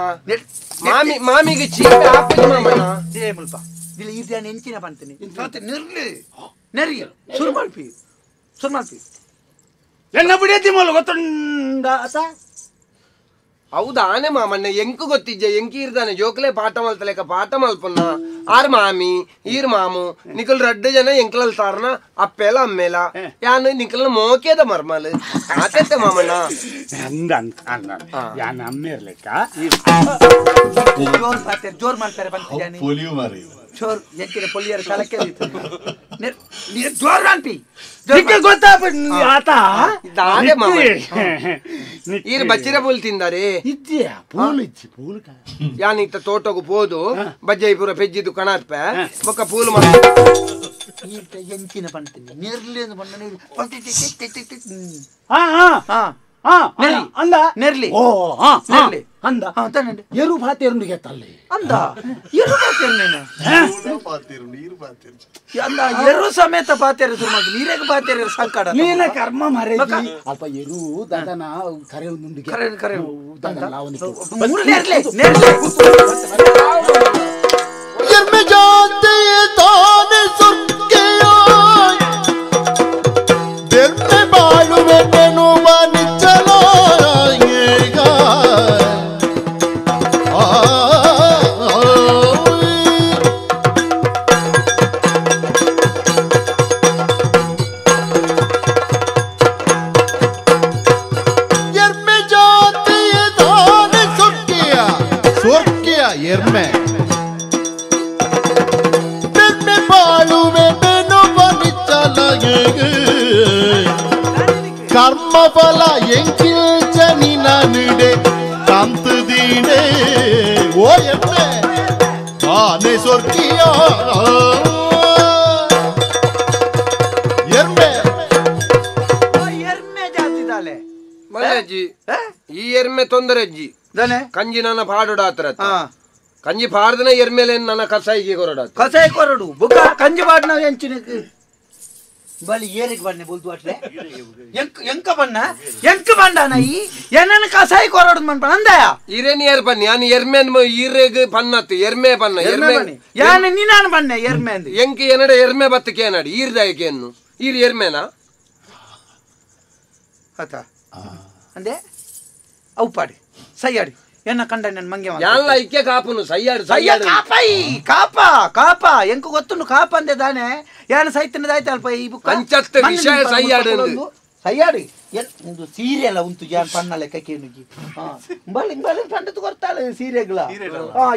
ಮಾಮಿ ಮಾಮಿಗೆ ಚೀಪೆ ಹಾಕಿ ಮಾಮಣ್ಣ ದಿನೇ ಮುಲ್ಪ ದಿಲ ಈ ಧ್ಯಾನ ಎಂಚಿನ ಪಂತೀನಿ ನಿರ್ಲಿ ನೆರಿ ಸುರು ಮಲ್ಪಿ ಸುರು ಮಲ್ಪಿ ಎನ್ನ ಬಿಡಿಯತಿ ಮೊಲ ಗೊತ್ತುಂಡ ಅಸ ಹೌದಾನೆ ಮಾಮಣ್ಣ ಎಂಕು ಗೊತ್ತಿಜ್ಜೆ ಎಂಕಿ ಇರ್ದಾನೆ ಜೋಕ್ಲೆ ಪಾಠ ಮಲ್ತಲೇಕ ಪಾಠ ಮಲ್ಪನ್ನ ಆರ್ ಮಾಮಿ ಈರ್ ಮಾಮು ನಿಕಲ್ ರಡ್ಡು ಜನ ಎಂಕ್ಲಲ್ ತಾರನ ಅಪ್ಪೇಲ ಅಮ್ಮೇಲ ಯಾನು ನಿಕಲ್ನ ಮೋಕೇದ ಮರ್ಮಲ್ ಆತತ್ತೆ ಮಾಮಣ್ಣ ಅಂದ ಅಂದ ಯಾನ್ ಅಮ್ಮೇರ್ಲೆಕ್ಕ ಜೋರ್ ಪಾತೆ ಜೋರ್ ಮಾಡ್ತಾರೆ ಬಂತಿದ್ದಾನೆ ಪೊಲಿಯು ಮಾರಿ ಜೋರ್ ಎಂಕಿನ ಪೊಲಿಯರ ತಲಕ್ಕೆ ಜೋರ್ ಅನ್ಪಿ ನಿಕ್ಕೆ ಗೊತ್ತಾ ಆತ ದಾನೆ ಮಾಮಣ್ಣ ಈರ್ ಬಚ್ಚಿರ ಪೂಲ್ ತಿಂದಾರೆ ಇಜ್ಜಿಯ ಪೂಲ್ ಇಜ್ಜಿ ಪೂಲ್ ಯಾನ್ ಇತ್ತ ತೋಟಗು ಪೋದು ಬಜ್ಜೈ ಪೂರ ಪೆಜ್ಜಿದ್ದು ಕಣಾತ್ಪೆ ಬೊಕ್ಕ ಪೂಲ್ ಮಾಡ ಎಂಚಿನ ಪಂತೀನಿ ನೆರ್ಲಿ ಅಂತ ಬಣ್ಣ ಅಂದ ನೆರ್ಲಿ ಓ ನೆರ್ಲಿ ಅಂದ ಎರು ಭಾತೇರುಂಡು ಗೆತ್ತಲ್ಲಿ ಅಂದ ಎರು ಭಾತೇರು ಅಂದ ಎರು ಸಮೇತ ಪಾತೇರು ಸುಮ್ಮ ನೀರೇಗ ಪಾತೇರು ಸಂಕಟ ನೀನ ಕರ್ಮ ಮರೆ ಅಲ್ಪ ಎರು ದಾದನ ಕರೆ ಉಂಡು ಕರೆ ಕರೆ ದಾದನ ನೆರ್ಲಿ ನೆರ್ಲಿ ಎರ್ಮೆ ಜಾತಿಯ ತಾನೆ ಸೊಕ್ಕೆಯ ಬೆರ್ಮೆ ಬಾಳುವೆನು ನಿಚ್ಚಲ ಎರ್ಮೆ ಜಾತಿಯ ತಾನೆ ಸೊಕ್ಕೆಯ ಸೊಕ್ಕೆಯ ಎರ್ಮೆ ಬೆರ್ಮೆ ಬಾಳುವೆನು ನಿಚ್ಚಲ ಕರ್ಮಫಲ ಎಂಕಿಲ್ಚ ನಿಡೆ ಕಾಂತದೀಡೆ ಓ ಎಮ್ಮೆ ಆನೆ ಸೊರ್ಕಿಯ ಎರ್ಮೆ ಎರ್ಮೆ ಜಾತಿದಾಲೆ ಮಲ್ಲಜ್ಜಿ ಈ ಎರ್ಮೆ ತೊಂದರೆ ಅಜ್ಜಿ ಕಂಜಿ ನನ್ನ ಪಾಡುಡಾತ್ರ ಕಂಜಿ ಪಾಡ್ದನ ಎರ್ಮೇಲೆ ನನ್ನ ಕಸಾಯಿಗೆ ಕೊರಡ ಕಸಾಯಿ ಕೊರಡು ಬುಕ್ಕ ಕಂಜಿ ಪಾಡ್ನ ಎಂಚಿನಕ್ಕೆ ಬಲಿ ಏರಿಗೆ ಬಣ್ಣ ಬೋಲ್ತು ಅಟ್ಲೆ ಎಂಕ ಬಣ್ಣ ಎಂಕ ಬಂಡಾನ ಈ ಏನನ್ನ ಕಸಾಯಿ ಕೊರಡು ಮನ್ಪಣ ಅಂದಯ ಇರೇನ್ ಏರ್ ಬನ್ನಿ ಯಾನ್ ಎರ್ಮೆನ್ ಈರೆಗ್ ಪನ್ನತ್ತು ಎರ್ಮೆ ಬಣ್ಣ ಎರ್ಮೆ ಯಾನ್ ನೀನಾನ್ ಬಣ್ಣ ಎರ್ಮೆ ಅಂದ ಎಂಕ ಏನಡ ಎರ್ಮೆ ಬತ್ತಕ್ಕೆ ಏನಾಡಿ ಈರ್ದಾಯಕ್ಕೆ ಏನು ಈರ್ ಎರ್ಮೆನಾ ಆತ ಅಂದೆ ಅವು ಪಾಡಿ ಸೈಯಾಡಿ ಎನ್ನ ಕಂಡ ನನ್ನ ಮಂಗೆ ಯಾನ್ಲ ಐಕ್ಯ ಕಾಪುನು ಸೈಯಾಡು ಸಯ್ಯ ಕಾಪೈ ಕಾಪ ಕಾಪ ಎಂಕ ಗೊತ್ತುಂಡು ಕಾಪ ಅಂದೆ ದಾನೆ ಯಾನ ಸೈತನದಾಯ್ತು ಅಲ್ಪ ಈ ಬುಕ್ ಅಂಚತ್ತ ವಿಷಯ ಸೈಯಾಡು ಅಂದು ಸೈಯಾಡಿ ಒಂದು ಸೀರೆ ಎಲ್ಲ ಉಂಟು ಯಾನ್ ಪಣ್ಣ ಲೆಕ್ಕ ಕೇನುಜಿ ಬಲಿ ಬಲಿ ಪಂಡತು ಕೊರ್ತಾಳೆ ಸೀರೆಗಳ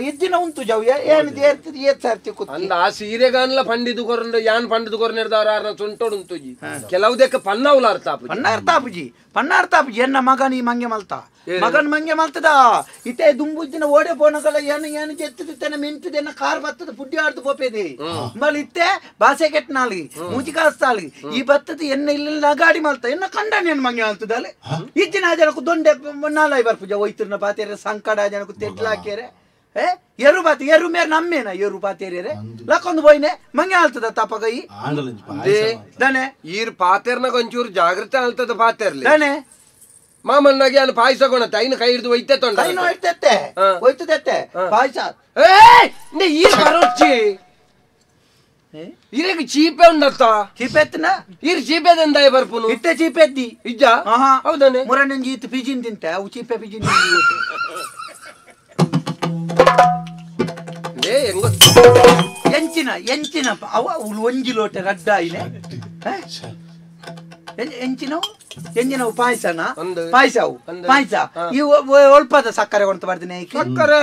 ಇದ್ದಿನ ಉಂಟು ಜವ್ ಏನು ಏರ್ತದೆ ಏತ್ ಸರ್ತಿ ಕೂತ್ ಅಂದ ಆ ಸೀರೆಗಾನ್ಲ ಪಂಡಿದು ಕೊರಂಡ ಯಾನ್ ಪಂಡಿದು ಕೊರನಿರ್ದವ್ರ ಆರ್ನ ಸುಂಟೋಡು ಉಂಟುಜಿ ಕೆಲವುದಕ್ಕೆ ಪನ್ನವುಲ ಅರ್ಥ ಆಪುಜಿ ಪಣ್ಣ ಅರ್ಥ ಆಪುಜಿ ಪಣ್ಣ ಅರ್ಥ ಆಪುಜಿ ಎನ್ನ ಮಗನ ಈ ಮಂಗೆ ಮಲ್ತ ಮಗನ್ ಮಂಗೆ ಮಲ್ತದ ಇತ್ತೆ ದುಂಬುಜ್ಜಿನ ಓಡೆ ಪೋನಗಲ ಏನು ಏನು ಜೆತ್ತದ ಮಿಂತದ ಕಾರ್ ಬತ್ತದ ಪುಡ್ಡಿ ಆಡ್ದು ಪೋಪೇದೆ ಮಲ್ ಇತ್ತೆ ಬಾಸೆ ಕೆಟ್ಟನಾಲಿ ಮೂಜಿ ಕಾಸ್ತಾಲಿ ಈ ಬತ್ತದ ಎನ್ನ ಇಲ್ಲ ಗಾಡಿ ಮಲ್ತ ಎನ್ನ ಕಂಡ ನೇನ್ ಮಂಗೆ ಅಂತದಲ್ಲ ಇಜ್ಜಿನ ಜನಕ್ಕೂ ದೊಂಡೆ ನಾಲಾಯಿ ಬರ್ಪುಜ ಒಯ್ತಿರ್ನ ಪಾತೇರೆ ಸಂಕಡ ಜನಕ್ಕೂ ತೆಟ್ಲಾಕೇರೆ ಎರು ಬಾತಿ ಎರು ಮೇರ್ ನಮ್ಮೇನ ಎರು ಪಾತೇರೆ ಲಕ್ಕೊಂದು ಬೋಯ್ನೆ ಮಂಗೆ ಆಲ್ತದ ತಪಗೈ ದನೆ ಈರ್ ಪಾತೇರ್ನಾಗ ಒಂಚೂರು ಜಾಗೃತೆ ಆಲ್ತದ ಪಾತೇರ್ಲಿ ದನೆ ಮಾಮನ್ನಾಗೆ ನಾನು ಪಾಯಸ ಕೊಣತೆ ಐನ ಕೈ ಹಿಡಿದು ಒಯ್ತೆ ತೊಂಡ ಕೈನ ಒಯ್ತತ್ತೆ ಒಯ್ತದತ್ತೆ ಪಾಯಸ ಏ ಈರ್ ಬರೋಚ್ಚಿ ಇರಗೆ ಚೀಪೆ ಉಂಡತ್ತ ಚೀಪೆತ್ತನ ಈರ್ ಚೀಪೆದಂದಾಯ ಬರ್ಪುನು ಇತ್ತೆ ಚೀಪೆದ್ದಿ ಇಜ್ಜ ಹೌದಾನೆ ಮುರನಂಜಿ ಇತ್ತು ಪಿಜಿನ್ ತಿಂತೆ ಅವು ಚೀಪೆ ಪಿಜಿನ್ ಎಂಚಿನ ಎಂಚಿನ ಅವ ಒಂಜಿ ಲೋಟೆ ರಡ್ಡ ಆಯ್ನೆ ಎಂಚಿನವು ಎಂಜಿನವು ಪಾಯಸನ ಪಾಯಸ ಅವು ಪಾಯಸ ಈ ಒಲ್ಪದ ಸಕ್ಕರೆ ಕೊಡ್ತು ಬಾರ್ದಿನಿ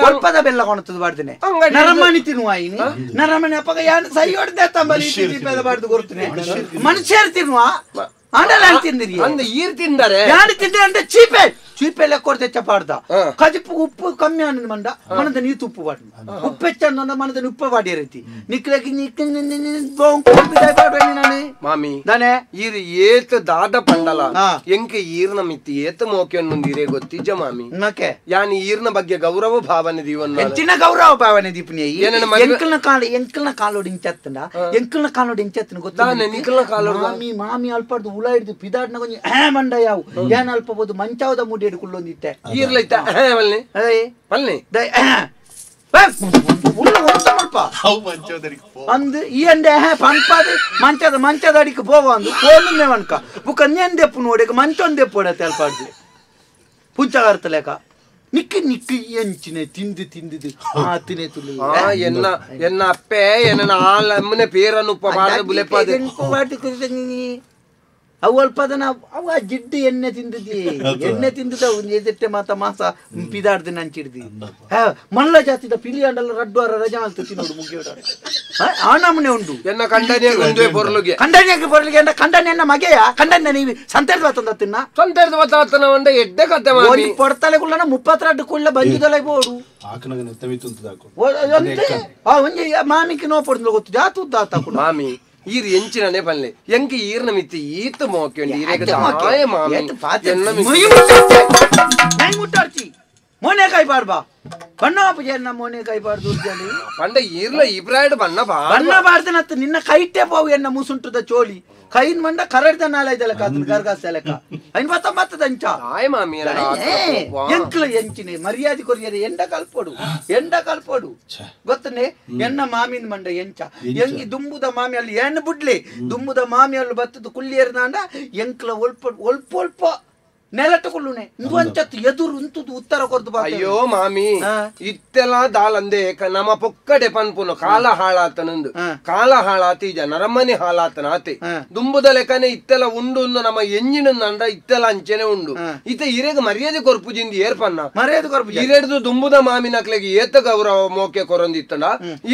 ಒಲ್ಪದ ಬೆಲ್ಲ ಕೊಡ್ತದ ಬಾರ್ದಿನಿ ನರಮಣಿ ತಿನ್ನುವ ಇನಿ ನರಮಣಿ ಅಪ್ಪಗ ಯಾನ್ ಸೈ ಹೊಡೆದೆ ತಂಬಲಿ ಬಾರ್ದು ಕೊಡ್ತೀನಿ ಮನುಷ್ಯರು ತಿನ್ನುವ ಆಂಡಲ ತಿಂದಿರಿ ಅಂದ ಈರ್ ತಿಂದರೆ ಯಾರು ತಿಂದರೆ ಅಂದ್ರೆ ಚೀಪೆ ಚೀಪೆ ಲೆಕ್ಕ ಕೊಡ್ತೆ ಚಪಾಡ್ದ ಕಜಿಪು ಉಪ್ಪು ಕಮ್ಮಿ ಅನ್ನದ ಮಂಡ ಮನದ ನೀತು ಉಪ್ಪು ಬಾಡಿ ಉಪ್ಪು ಹೆಚ್ಚಂದ ಮನದ ಉಪ್ಪು ಬಾಡಿ ರೀತಿ ನಿಕ್ಲಕ್ಕೆ ನಿಕ್ ಮಾಮಿ ದಾನೆ ಈರ್ ಏತ್ ದಾದ ಪಂಡಲ ಎಂಕೆ ಈರ್ನ ಮಿತ್ತಿ ಏತ್ ಮೋಕೆ ಈರೇ ಗೊತ್ತಿಜ್ಜ ಮಾಮಿ ಮಕೆ ಯಾನ್ ಈರ್ನ ಬಗ್ಗೆ ಗೌರವ ಭಾವನೆ ದೀವನ್ನ ಹೆಚ್ಚಿನ ಗೌರವ ಭಾವನೆ ದೀಪನಿ ಎಂಕಲ್ನ ಕಾಲು ಎಂಕಲ್ನ ಕಾಲೋಡಿ ಇಂಚತ್ತಂಡ ಎಂಕಲ್ನ ಕಾಲೋಡಿ ಇಂಚತ್ತನ ಗೊತ್ತ ನಿಕಲ್ನ ಕಾಲೋಡಿ ಮಾಮಿ ಮಾಮಿ ಅಲ್ಪಡ್ದು ಉಳ ಹಿಡಿದು ಪಿದಾಡ್ನ ಕೊಂಚ ಮಂಡ ಯಾವು ಏನ್ ಅಲ್ಪಬೋದು ಮಂಚಾವದ ಮುಡಿ ಹಿಡ್ಕೊಳ್ಳೊಂದಿತ್ತೆ ಈರ್ಲೈತ ಪಲ್ನೆ ಪಲ್ನೆ ಅಂದು ಈ ಅಂಡೆ ಪಂಪಾದ ಮಂಚದ ಮಂಚದ ಅಡಿಗೆ ಪೋವ ಅಂದು ಪೋನುಂದೆ ವನ್ಕ ಬುಕ್ಕ ನೆಂದೆಪ್ಪು ನೋಡಿಗೆ ಮಂಚೊಂದೆಪ್ಪು ತೆಲ್ಪಾಡ್ದು ಪುಂಚಗಾರ್ತ ಲೇಕ ನಿಕ್ಕಿ ನಿಕ್ಕಿ ಎಂಚಿನೆ ತಿಂದು ತಿಂದಿದ್ದು ಆತಿನೇ ತುಳಿ ಎನ್ನ ಎನ್ನ ಅಪ್ಪೆ ಎನ್ನ ಆಲಮ್ಮನೆ ಪೇರನ್ನು ಉಪ್ಪ ಬಾರ್ದು ಬುಲೆಪ್ಪಾದ ಅವು ಅಲ್ಪದನ ಅವು ಆ ಜಿಡ್ಡು ಎಣ್ಣೆ ತಿಂದಿದ್ದಿ ಎಣ್ಣೆ ತಿಂದಿದ್ದ ಎದೆಟ್ಟೆ ಮಾತ ಮಾಸ ಪಿದಾಡ್ದು ನಂಚಿಡ್ದಿ ಮಲ್ಲ ಜಾತಿದ ಪಿಲಿ ಅಂಡಲ್ಲ ರಡ್ಡು ಅರ ರಜಾ ಅಂತ ತಿನ್ನೋಡು ಮುಗಿಯೋಡ ಆ ನಮೂನೆ ಉಂಡು ಎನ್ನ ಕಂಡನಿಯ ಒಂದೇ ಪೊರ್ಲುಗೆ ಕಂಡನಿಯಾಗಿ ಪೊರ್ಲುಗೆ ಅಂಡ ಕಂಡನಿಯನ್ನ ಮಗೆಯ ಕಂಡನ ನೀವು ಸಂತೇರ್ದ ಬತ್ತಂದ ತಿನ್ನ ಸಂತೇರ್ದ ಬತ್ತನ ಒಂದ ಎಡ್ಡೆ ಕತೆ ಮಾಮಿ ಪೊಡ್ತಲೆ ಕುಳ್ಳನ 32 ಕುಳ್ಳ ಬಂಜುದಲೈ ಬೋಡು ಆಕನಗ ನೆತ್ತಮಿತ್ತುಂತದಾಕು ಆ ಒಂಜಿ ಮಾಮಿಗೆ ನೋ ಪೊಡ್ದು ಗೊತ್ತು ಜಾತು ದಾತ ಮಾಮಿ ಈರ್ ಎಂಚಿನನೆ ಪಲ್ಲೆ ಎಂಕೆ ಈರ್ನ ಮಿತ್ತಿ ಈತ ಮೋಕೆ ಉಂಡು ಈರೆಗೆ ದಾಯ ಮಾಮಿ ನೈ ಮುಟ್ಟಾರ್ಚಿ ಮೋನೆ ಕಾಯಿ ಪಾಡ್ಬಾ ಬಣ್ಣ ಪೂಜೆ ಮೋನೆ ಕಾಯಿ ಪಾಡ್ದು ಪಂಡ ಈರ್ಲ ಇಬ್ರಾಯ್ಡ್ ಬಣ್ಣ ಬಾ ಬಣ್ಣ ಬಾರ್ದನತ್ತ ನಿನ್ನ ಕೈಟೆ ಪಾವು ಎನ್ನ ಮುಸುಂಟುದ ಚೋಲಿ ಕೈನ್ ಮಂಡ ಕರಡ್ದ ನಾಲೈದಲಕ ಅದನ್ನ ಗರ್ಗಾಸಲಕ ಐನ್ ಬತ್ತ ಮತ್ತದಂಚ ಆಯ್ ಮಾಮಿ ಎಂಕ್ಲ ಎಂಚಿನೆ ಮರ್ಯಾದೆ ಕೊರಿಯರೆ ಎಂಡ ಕಲ್ಪೊಡು ಎಂಡ ಕಲ್ಪೊಡು ಗೊತ್ತನೆ ಎನ್ನ ಮಾಮಿನ ಮಂಡ ಎಂಚ ಎಂಗಿ ದುಂಬುದ ಮಾಮಿ ಅಲ್ಲಿ ಏನ್ ಬುಡ್ಲಿ ದುಂಬುದ ಮಾಮಿ ಅಲ್ಲಿ ಬತ್ತದ ಕುಲ್ಲಿಯರ್ದಾಂಡ ಎಂಕ್ಲ ಒಲ್ಪ ಒಲ್ಪ ಒಲ್ಪ ನೆಲಟುಕೊಳ್ಳುನೆ ಇಂದು ಅಂಚತ್ತು ಎದುರು ಉಂತುದು ಉತ್ತರ ಕೊರ್ದು ಬಾ ಅಯ್ಯೋ ಮಾಮಿ ಇತ್ತೆಲ್ಲ ದಾಲಂದೆ ನಮ್ಮ ಪೊಕ್ಕಡೆ ಪನ್ಪುನು ಕಾಲ ಹಾಳಾತನಂದು ಕಾಲ ಹಾಳಾತಿ ಈಜ ನರಮನೆ ಹಾಳಾತನ ಆತೆ ದುಂಬುದ ಲೆಕ್ಕನೆ ಇತ್ತೆಲ್ಲ ಉಂಡು ಉಂದು ನಮ್ಮ ಎಂಜಿನ ಅಂಡ ಇತ್ತೆಲ್ಲ ಅಂಚೆನೆ ಉಂಡು ಇತ್ತ ಇರೆಗ್ ಮರ್ಯಾದೆ ಕೊರ್ಪುಜಿಂದು ಏರ್ಪನ್ನ ಮರ್ಯಾದೆ ಕೊರ್ಪು ಇರೆಡ್ದು ದುಂಬುದ ಮಾಮಿನಕ್ಲೆಗೆ ಏತ ಗೌರವ ಮೋಕೆ ಕೊರೊಂದಿತ್ತಂಡ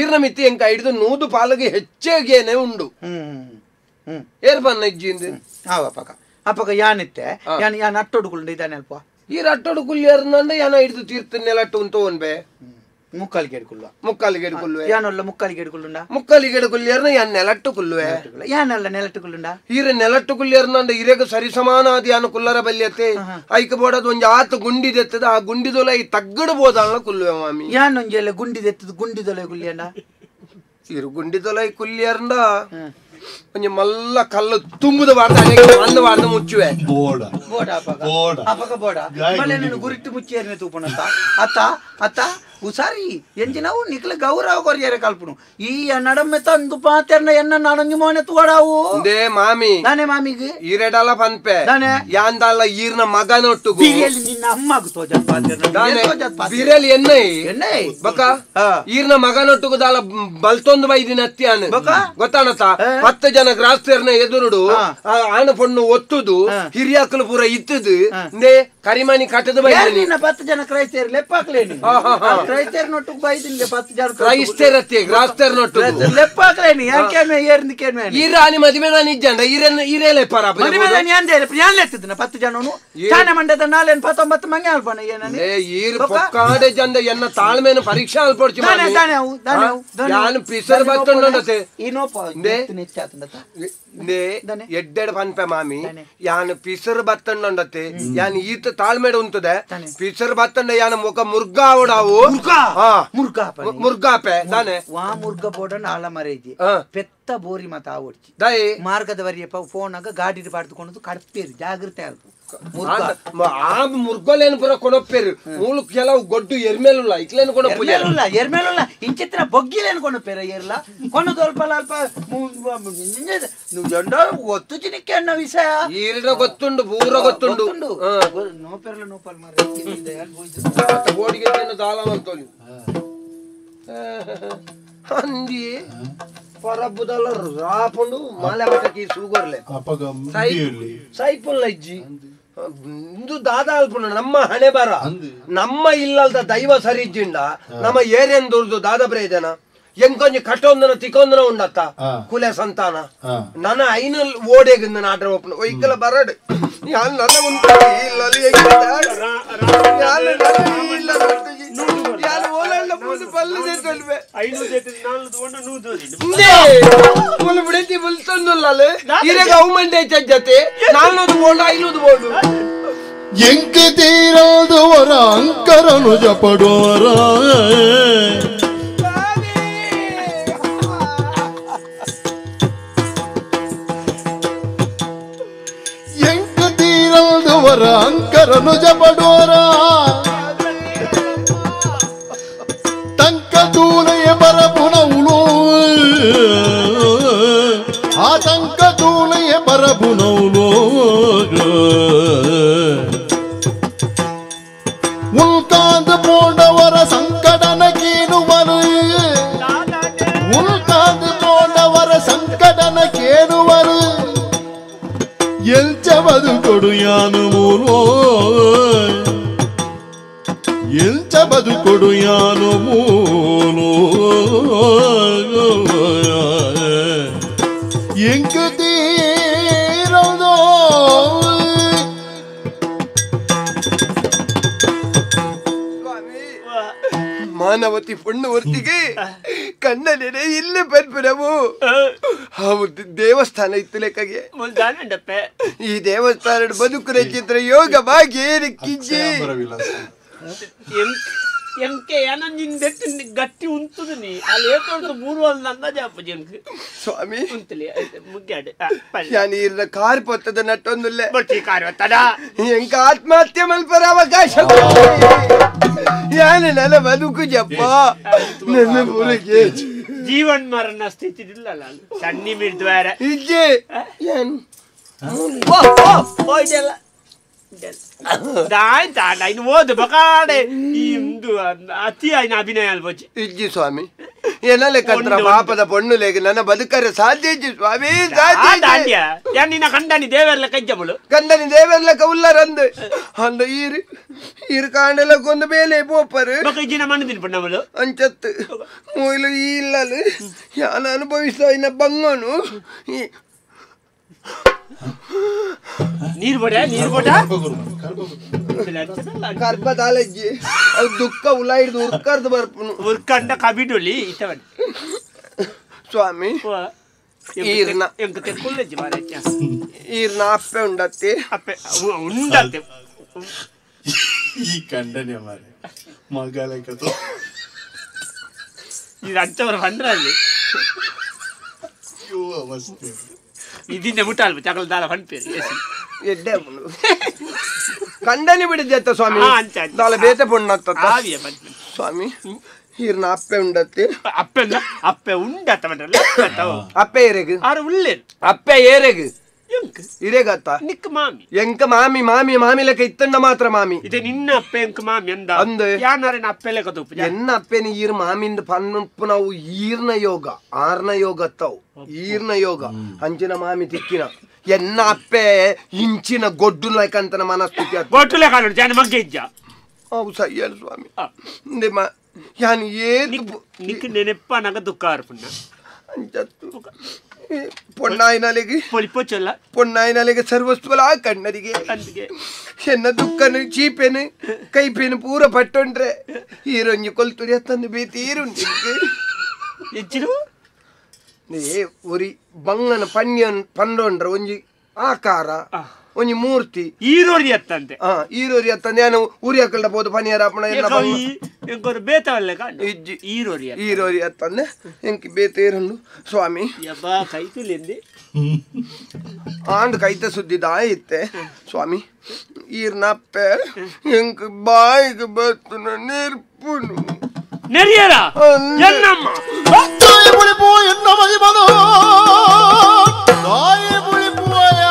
ಈರ್ನ ಮಿತ್ತಿ ಎಂಕ ಹಿಡಿದು 100 ಪಾಲಗೆ ಹೆಚ್ಚಾಗೇನೆ ಉಂಡು ಏರ್ಪನ್ನ ಇಜ್ಜಿಂದು ಆವಪಕ ಅಪ್ಪಗ ಯಾನಿತ್ತೆ ಯಾನ್ ಯಾನ್ ಅಟ್ಟೊಡುಕುಂಡು ಇದಾನೆ ಅಲ್ಪ ಈ ಅಟ್ಟೊಡು ಕುಲ್ಲಿಯರ್ನಂಡ ಯಾನ ಹಿಡಿದು ತೀರ್ಥ ನೆಲಟ್ಟು ಉಂಟು ಒನ್ಬೆ ಮುಕ್ಕಾಲಿಗೆ ಹಿಡ್ಕೊಳ್ಳುವ ಮುಕ್ಕಾಲಿಗೆ ಹಿಡ್ಕೊಳ್ಳುವೆ ಯಾನೊಲ್ಲ ಮುಕ್ಕಾಲಿಗೆ ಹಿಡ್ಕೊಳ್ಳುಂಡ ಮುಕ್ಕಾಲಿಗೆ ಹಿಡ್ಕೊಳ್ಳಿಯರ್ನ ಯಾನ್ ನೆಲಟ್ಟು ಕುಲ್ಲುವೆ ಯಾನಲ್ಲ ನೆಲಟ್ಟು ಕುಲ್ಲುಂಡ ಈರ ನೆಲಟ್ಟು ಕುಲ್ಲಿಯರ್ನಂಡ ಇರೆಗ ಸರಿ ಸಮಾನ ಅದು ಯಾನು ಕುಲ್ಲರ ಬಲ್ಯತೆ ಐಕ ಬೋಡದು ಒಂಜಿ ಆತ ಗುಂಡಿದೆತ್ತದ ಆ ಗುಂಡಿದೊಲ ಈ ತಗ್ಗಡು ಬೋದಾಳ ಕುಲ್ಲುವೆ ಮಾಮಿ ಯಾನೊಂಜಿ ಎಲ್ಲ ಗುಂಡಿದೆತ್ತದ ಗುಂಡಿದೊಲ ಕುಲ್ಲಿಯಂಡ ಇರು ಗುಂಡಿದೊಲ ಈ ಕುಲ್ಲಿಯರ್ಂಡ ಒಂಜಿ ಮಲ್ಲ ಕಲ್ಲು ತುಂಬುದ ವಾರ್ದ ಅಂದ ವಾರ್ದ ಮುಚ್ಚುವೆ ಬೋಡ ಬೋಡ ಅಪಗ ಅಪಗ ಬೋಡ ಮಳೆ ನೀನು ಗುರಿಟ್ಟು ಮುಚ್ಚಿಯರ್ನೆ ತೂಪಣಂತ ಅತ್ತ ಅತ್ತ ಉಸಾರಿ ಎಂಜಿನವು ನಿಕ್ಲ ಗೌರವ ಕೊರಿಯರೆ ಕಲ್ಪುನು ಈ ನಡಮೆ ತಂದು ಪಾತೆರ್ನ ಎನ್ನ ನಾನೊಂಜಿ ಮೋನೆ ತೋಡಾವು they ಮಾಮಿ ನಾನೇ ಮಾಮಿಗೆ ಈರೆಡಲ ಪನ್ಪೆ ನಾನೇ ಯಾಂದಲ್ಲ ಈರ್ನ ಮಗನೊಟ್ಟು ಬಿರಿಯಲಿ ನಿನ್ನ ಅಮ್ಮಗ್ ತೋಜತ್ ಪಾತೆರ್ನ ಬಿರಿಯಲಿ ಎನ್ನೈ ಎನ್ನೈ ಬಕ ಈರ್ನ ಮಗನೊಟ್ಟುಗು ದಾಲ ಬಲ್ತೊಂದು ಬೈದಿನ ಅತ್ಯಾನ ಬಕ ಗೊತ್ತಾನತ 10 ಜನ ಗ್ರಾಸ್ತರ್ನ ಎದುರುಡು ಆಣ ಪೊಣ್ಣು ಒತ್ತುದು ಹಿರಿಯಾಕಲು ಪೂರ ಇತ್ತದು ನೇ ಕರಿಮನಿ ಕಟ್ಟದ ಬೈದಿನಿ ನಿನ್ನ 10 ಜನ ಕ್ರೈಸ್ತರು ಲೆಪ್ಪಾಕ್ಲೇನಿ ಕ್ರೈಸ್ತರು ನೊಟ್ಟು ಬೈದಿನಿ 10 ಜನ ಕ್ರೈಸ್ತರತ್ತೆ ಕ್ರೈಸ್ತರು ನೊಟ್ಟು ಲೆಪ್ಪಾಕ್ಲೇನಿ ಯಾಕೆ ಏರ್ನಿಕೇನು ಈರಾನಿ ಮದುವೆ ನಾನು ಇಜ್ಜಂಡ ಈರನ್ನ ಈರೇಲೆ ಪರ ಮದುವೆ ನಾನು ಯಾಂದೆ ಯಾನ್ ಲೆತ್ತಿದ್ನ 10 ಜನನು ಚಾನೆ ಮಂಡದ ನಾಲೇನ್ 19 ಮಂಗೆ ಅಲ್ಪನ ಏನನಿ ಏ ಈರ್ ಪೊಕ್ಕಾಡೆ ಜಂದ ಎನ್ನ ತಾಳ್ಮೆನ ಪರೀಕ್ಷೆ ಅಲ್ಪೊಡ್ಚಿ ದಾನೆ ದಾನೆ ಅವು ದಾನೆ ಅವು ಯಾನ್ ಪಿಸರ್ ಬತ್ತೊಂಡತೆ ಇನೋಪ ನೆಚ್ಚಾತಂಡತ ನೇ ಎಡ್ಡೆಡ್ ಪನ್ಪೆ ಮಾಮಿ ಯಾನ್ ಪಿಸರ್ ಬತ್ತೊಂಡತೆ ಯಾನ್ ಈತ ತಾಳ್ಮೆಡ್ ಉಂತದೆ ಪಿಸರ್ ಬತ್ತಂಡ ಯಾನ್ ಮುಖ ಮುರ್ಗ ಆವಡಾವು ಮುರ್ಗ ಮುರ್ಗಾಪೆ ದಾನೆ ವಾ ಮುರ್ಗ ಬೋಡನ ಆಲ ಮರೇಜಿ ಪೆತ್ತ ಬೋರಿ ಮತ ಆವಡ್ಚಿ ಮಾರ್ಗದ ವರಿಯಪ್ಪ ಫೋನ್ ಆಗ ಗಾಡಿ ಪಾಡ್ದುಕೊಂಡು ಕಡ್ಪೇರು ಜಾಗ್ರತೆ ಅಲ್ಪ ಆ ಮುರ್ಗೋಲೇನು ಪೂರ ಕೊನೊಪ್ಪೇರು ಮೂಲು ಕೆಲವು ಗೊಡ್ಡು ಎರ್ಮೇಲುಲ್ಲ ಇಕ್ಲೇನು ಕೊನೊಪ್ಪುಲ್ಲ ಎರ್ಮೇಲುಲ್ಲ ಇಂಚಿತ್ತಿನ ಬೊಗ್ಗಿಲೇನು ಕೊನೊಪ್ಪೇರ ಏರ್ಲ ಕೊನದು ಅಲ್ಪ ಅಲ್ಪ ಗೊತ್ತು ಅನ್ನ ವಿಷಯ ಈರಿನ ಗೊತ್ತುಂಡು ಪೂರ ಗೊತ್ತುಂಡು ನೋಪೆರ್ಲ ನೋಪಲ್ ಮಾರ ಬೋಡಿಗೆ ದಾಲ ಅಂತೋಲಿ ಅಂದಿ ಪರಬುದಲ್ಲ ರಾಪುಂಡು ಮಾಲೆ ಮಟ್ಟಕ್ಕೆ ಸೂಗರ್ಲೆ ಸೈಪುಲ್ಲ ಇಜ್ಜಿ ಇಂದು ದಾದಾ ಅಲ್ಪುಂಡು ನಮ್ಮ ಹಣೆ ಬರ ನಮ್ಮ ಇಲ್ಲಲ್ದ ದೈವ ಸರಿಜ್ಜಿಂಡ ನಮ್ಮ ಏರಿಯನ್ ದುರ್ದು ದಾದ ಪ್ರಯೋಜನ ಎಂಕೊಂಜಿ ಕಟ್ಟೊಂದನ ತಿಕ್ಕೊಂದನ ಉಂಡತ್ತ ಕುಲೆ ಸಂತಾನ ನನ್ನ ಐನ ಓಡೇಗಿಂದ ನಾಟ ಒಪ್ಪನು ಒಯ್ಕಲ ಬರಡು ಯಾನ್ ನನ್ನ ಉಂಟು ಎಂಕೆ ತೀರದವರ ಅಂಕರನು ಜಪಡುವರ ಎಂಕ ತೀರದವರ ಅಂಕರನು ಜಪಡುವರ ತಂಕ ತೂಲೆಯ ಬರಬುನೌಲು ಆ ತಂಕ ತೂಲೆಯ ಬರಬುನೌಲು ಉಲ್ಕಾಂದ ಪೋಂಡವರ ಸಂಕಟನ ಕೇಳುವರು ಉಲ್ಕಾಂದ ಪೋಂಡವರ ಸಂಕಟನ ಕೇಳುವರು ಎಂಚ ಬದುಕೊಡು ಯಾನು ಮೂಲೋ ಎಂಚ ಬದುಕೊಡು ಯಾನು ಮೂಲೋ ಎಂಕ ತೀರದೋ ಮಾನವತಿ ಪೊಣ್ಣು ಹೊರ್ತಿಗೆ ಕಣ್ಣನೆನೆ ಇಲ್ಲ ಪನ್ಪುರವು ಹೌದು ದೇವಸ್ಥಾನ ಇತ್ತು ಲೆಕ್ಕಗೆ ಈ ದೇವಸ್ಥಾನ ಬದುಕು ರಚಿತ್ರ ಯೋಗ ಬಾಗಿ ಕಿಜ್ಜಿ ಎಂಕೆ ಏನಂಜಿಂದೆಟ್ಟು ಗಟ್ಟಿ ಉಂತುದು ನೀ ಅಲ್ಲಿ ಏತೊಂದು ಮೂರು ಅಂದಾಜು ಅಪ್ಪಜಿ ಎಂಕ್ ಸ್ವಾಮಿ ಉಂತಲಿ ಮುಗ್ಯಾಡೆ ಯಾನ್ ಈರ್ನ ಕಾರ್ ಪೊತ್ತದ ನಟ್ಟೊಂದುಲ್ಲೆ ಬಟ್ಟಿ ಕಾರ್ ಒತ್ತಡ ಎಂಕ ಆತ್ಮಹತ್ಯೆ ಮಲ್ಪರ ಅವಕಾಶ ಯಾನ್ ನನ್ನ ಬದುಕು ಜಪ್ಪ ನನ್ನ ಪೂರಕ್ಕೆ ಜೀವನ್ ಮರಣ ಸ್ಥಿತಿ ಇಲ್ಲ ಸಣ್ಣಿ ಮಿಡ್ದ್ವಾರ ಇಜ್ಜೆ ಯಾನ್ ಓ ಓ ಓ ಇದೆಲ್ಲ ಆಯ್ತಾ ಇನ್ನು ಓದು ಬಕಾಡೆ ಇಂದು ಅತಿ ಆಯ್ನ ಅಭಿನಯ ಅಲ್ಬೋಜಿ ಇಜ್ಜಿ ಸ್ವಾಮಿ ಏನಲ್ಲ ಕಂತ್ರ ಪಾಪದ ಪೊಣ್ಣು ಲೇಗ ನನ್ನ ಬದುಕರೆ ಸಾಧ್ಯ ಇಜ್ಜಿ ಸ್ವಾಮಿ ಸಾಧ್ಯ ಯಾನ್ ನಿನ್ನ ಕಂಡನಿ ದೇವರ್ಲ ಕಜ್ಜಬಳು ಕಂಡನಿ ದೇವರ್ಲ ಕೌಲ್ಲರಂದು ಅಂದ ಈರು ಈರು ಕಾಂಡೆಲ ಕೊಂದು ಬೇಲೆ ಪೋಪರು ಇಜ್ಜಿನ ಮಣ್ಣು ತಿನ್ಪಣ್ಣವಳು ಅಂಚತ್ತು ಮೊಯ್ಲು ಈ ಇಲ್ಲಲು ಯಾನ್ ಅನುಭವಿಸ್ತಾ ಇನ್ನ ಬಂಗನು ನೀರು ಬೋಡ ನೀರು ಬೋಡ ಕರ್ಪದಾಲಜ್ಜಿ ಅವು ದುಃಖ ಉಲ ಹಿಡಿದು ಉರ್ಕರ್ದು ಬರ್ಪುನು ಉರ್ಕಂಡ ಕಬಿಡೊಲಿ ಇತ್ತವನ್ ಸ್ವಾಮಿ ಈರ್ನ ಎಂಕ ತೆಕ್ಕುಲ್ಲಜ್ಜಿ ಮಾರಜ್ಜ ಈರ್ನ ಅಪ್ಪೆ ಉಂಡತ್ತೆ ಅಪ್ಪೆ ಉಂಡತ್ತೆ ಈ ಕಂಡನೆ ಮಾರೆ ಮಗಾಲಕತು ಇದು ಅಂಚವರ ಬಂದ್ರಲ್ಲಿ ಅಯ್ಯೋ ಅವಸ್ಥೆ ಇದನ್ನೇ ಮುಟ್ಟಾಲ್ಬ ಚಕಲ ದಾಲ ಫನ್ಪೇರಿ ಎಡ್ಡೆ ಕಂಡನಿ ಬಿಡಿದ್ದೆ ಸ್ವಾಮಿ ದಾಲ ಬೇತೆ ಪೊಣ್ಣತ್ತ ಸ್ವಾಮಿ ಈರ್ನ ಅಪ್ಪೆ ಉಂಡತ್ತೆ ಅಪ್ಪೆ ಅಪ್ಪೆ ಉಂಡತ್ತ ಅಪ್ಪೆ ಏರೆಗ್ ಆರು ಉಳ್ಳೇರು ಅಪ್ಪೆ ಏರೆಗ್ ಇರೇಗತ್ತ ನಿಕ್ ಮಾಮಿ ಎಂಕ ಮಾಮಿ ಮಾಮಿ ಮಾಮಿ ಲೆಕ್ಕ ಇತ್ತಂಡ ಮಾತ್ರ ಮಾಮಿ ಇದೆ ನಿನ್ನ ಅಪ್ಪೆ ಎಂಕ ಮಾಮಿ ಅಂದ ಅಂದ ಯಾನಾರೇನ ಅಪ್ಪೆ ಲೆಕ್ಕ ತೂಪು ಎನ್ನ ಅಪ್ಪೆನ ಈರ್ ಮಾಮಿಂದ ಪನ್ನುಪ್ಪು ನಾವು ಈರ್ನ ಯೋಗ ಆರ್ನ ಯೋಗ ಅತ್ತವು ಈರ್ನ ಯೋಗ ಅಂಚಿನ ಮಾಮಿ ತಿಕ್ಕಿನ ಎನ್ನ ಅಪ್ಪೆ ಇಂಚಿನ ಗೊಡ್ಡು ಲೈಕಂತನ ಮನಸ್ಥಿತಿ ಗೊಡ್ಡು ಲೆಕ್ಕ ಜನ ಮಗ್ಗೆ ಇಜ್ಜ ಅವು ಸಯ್ಯಲ್ ಸ್ವಾಮಿ ನಿಮ್ಮ ಯಾನ್ ಏತ್ ನಿಕ್ ನೆನಪ್ಪ ನಗ ದುಃಖ ಅರ್ಪಣ್ಣ ಅಂಚತ್ತು ಪೊಣ್ಣಾಯಿನಲಿಗೆ ಪೊಲಿಪೊಚ್ಚಲ್ಲ ಪೊಣ್ಣಾಯಿನಲಿಗೆ ಸರ್ವಸ್ವಲ ಕಣ್ಣರಿಗೆ ಎನ್ನ ದುಃಖನು ಚೀಪೆನು ಕೈಪೇನು ಪೂರ ಪಟ್ಟೊಂಡ್ರೆ ಈರೊಂಜಿ ಕೊಲ್ತುರಿ ಅತ್ತಂದು ಬೇತೀರುಂಟು ಹೆಚ್ಚಿನ ಏ ಒರಿ ಬಂಗನ ಪಣ್ಯನ್ ಪಂಡೊಂಡ್ರೆ ಒಂಜಿ ಆಕಾರ ಒಂಜಿ ಮೂರ್ತಿ ಈರೋರಿ ಅತ್ತಂತೆ ಈರೋರಿ ಅತ್ತಂದೆ ನಾನು ಊರಿ ಹಾಕಲ್ಡ ಬೋದು ಪನಿಯರ ಅಪ್ಪಣ ಎಲ್ಲ ಬೇತವಲ್ಲ ಈರೋರಿ ಈರೋರಿ ಅತ್ತಂದೆ ಎಂಕಿ ಬೇತೇರಂಡು ಸ್ವಾಮಿ ಯಬ್ಬಾ ಕೈತುಲೆಂದೆ ಆಂಡ್ ಕೈತ ಸುದ್ದಿ ದಾಯಿತ್ತೆ ಸ್ವಾಮಿ ಈರ್ನಪ್ಪೆ ಎಂಕ್ ಬಾಯಿಗೆ ಬತ್ತುನ ನೆರ್ಪುನು ನೆರಿಯರ ಎನ್ನಮ್ಮ ತಾಯಿ ಪುಳಿಪು ಎನ್ನ ಮದಿಮನು ತಾಯಿ ಪುಳಿಪುವಯ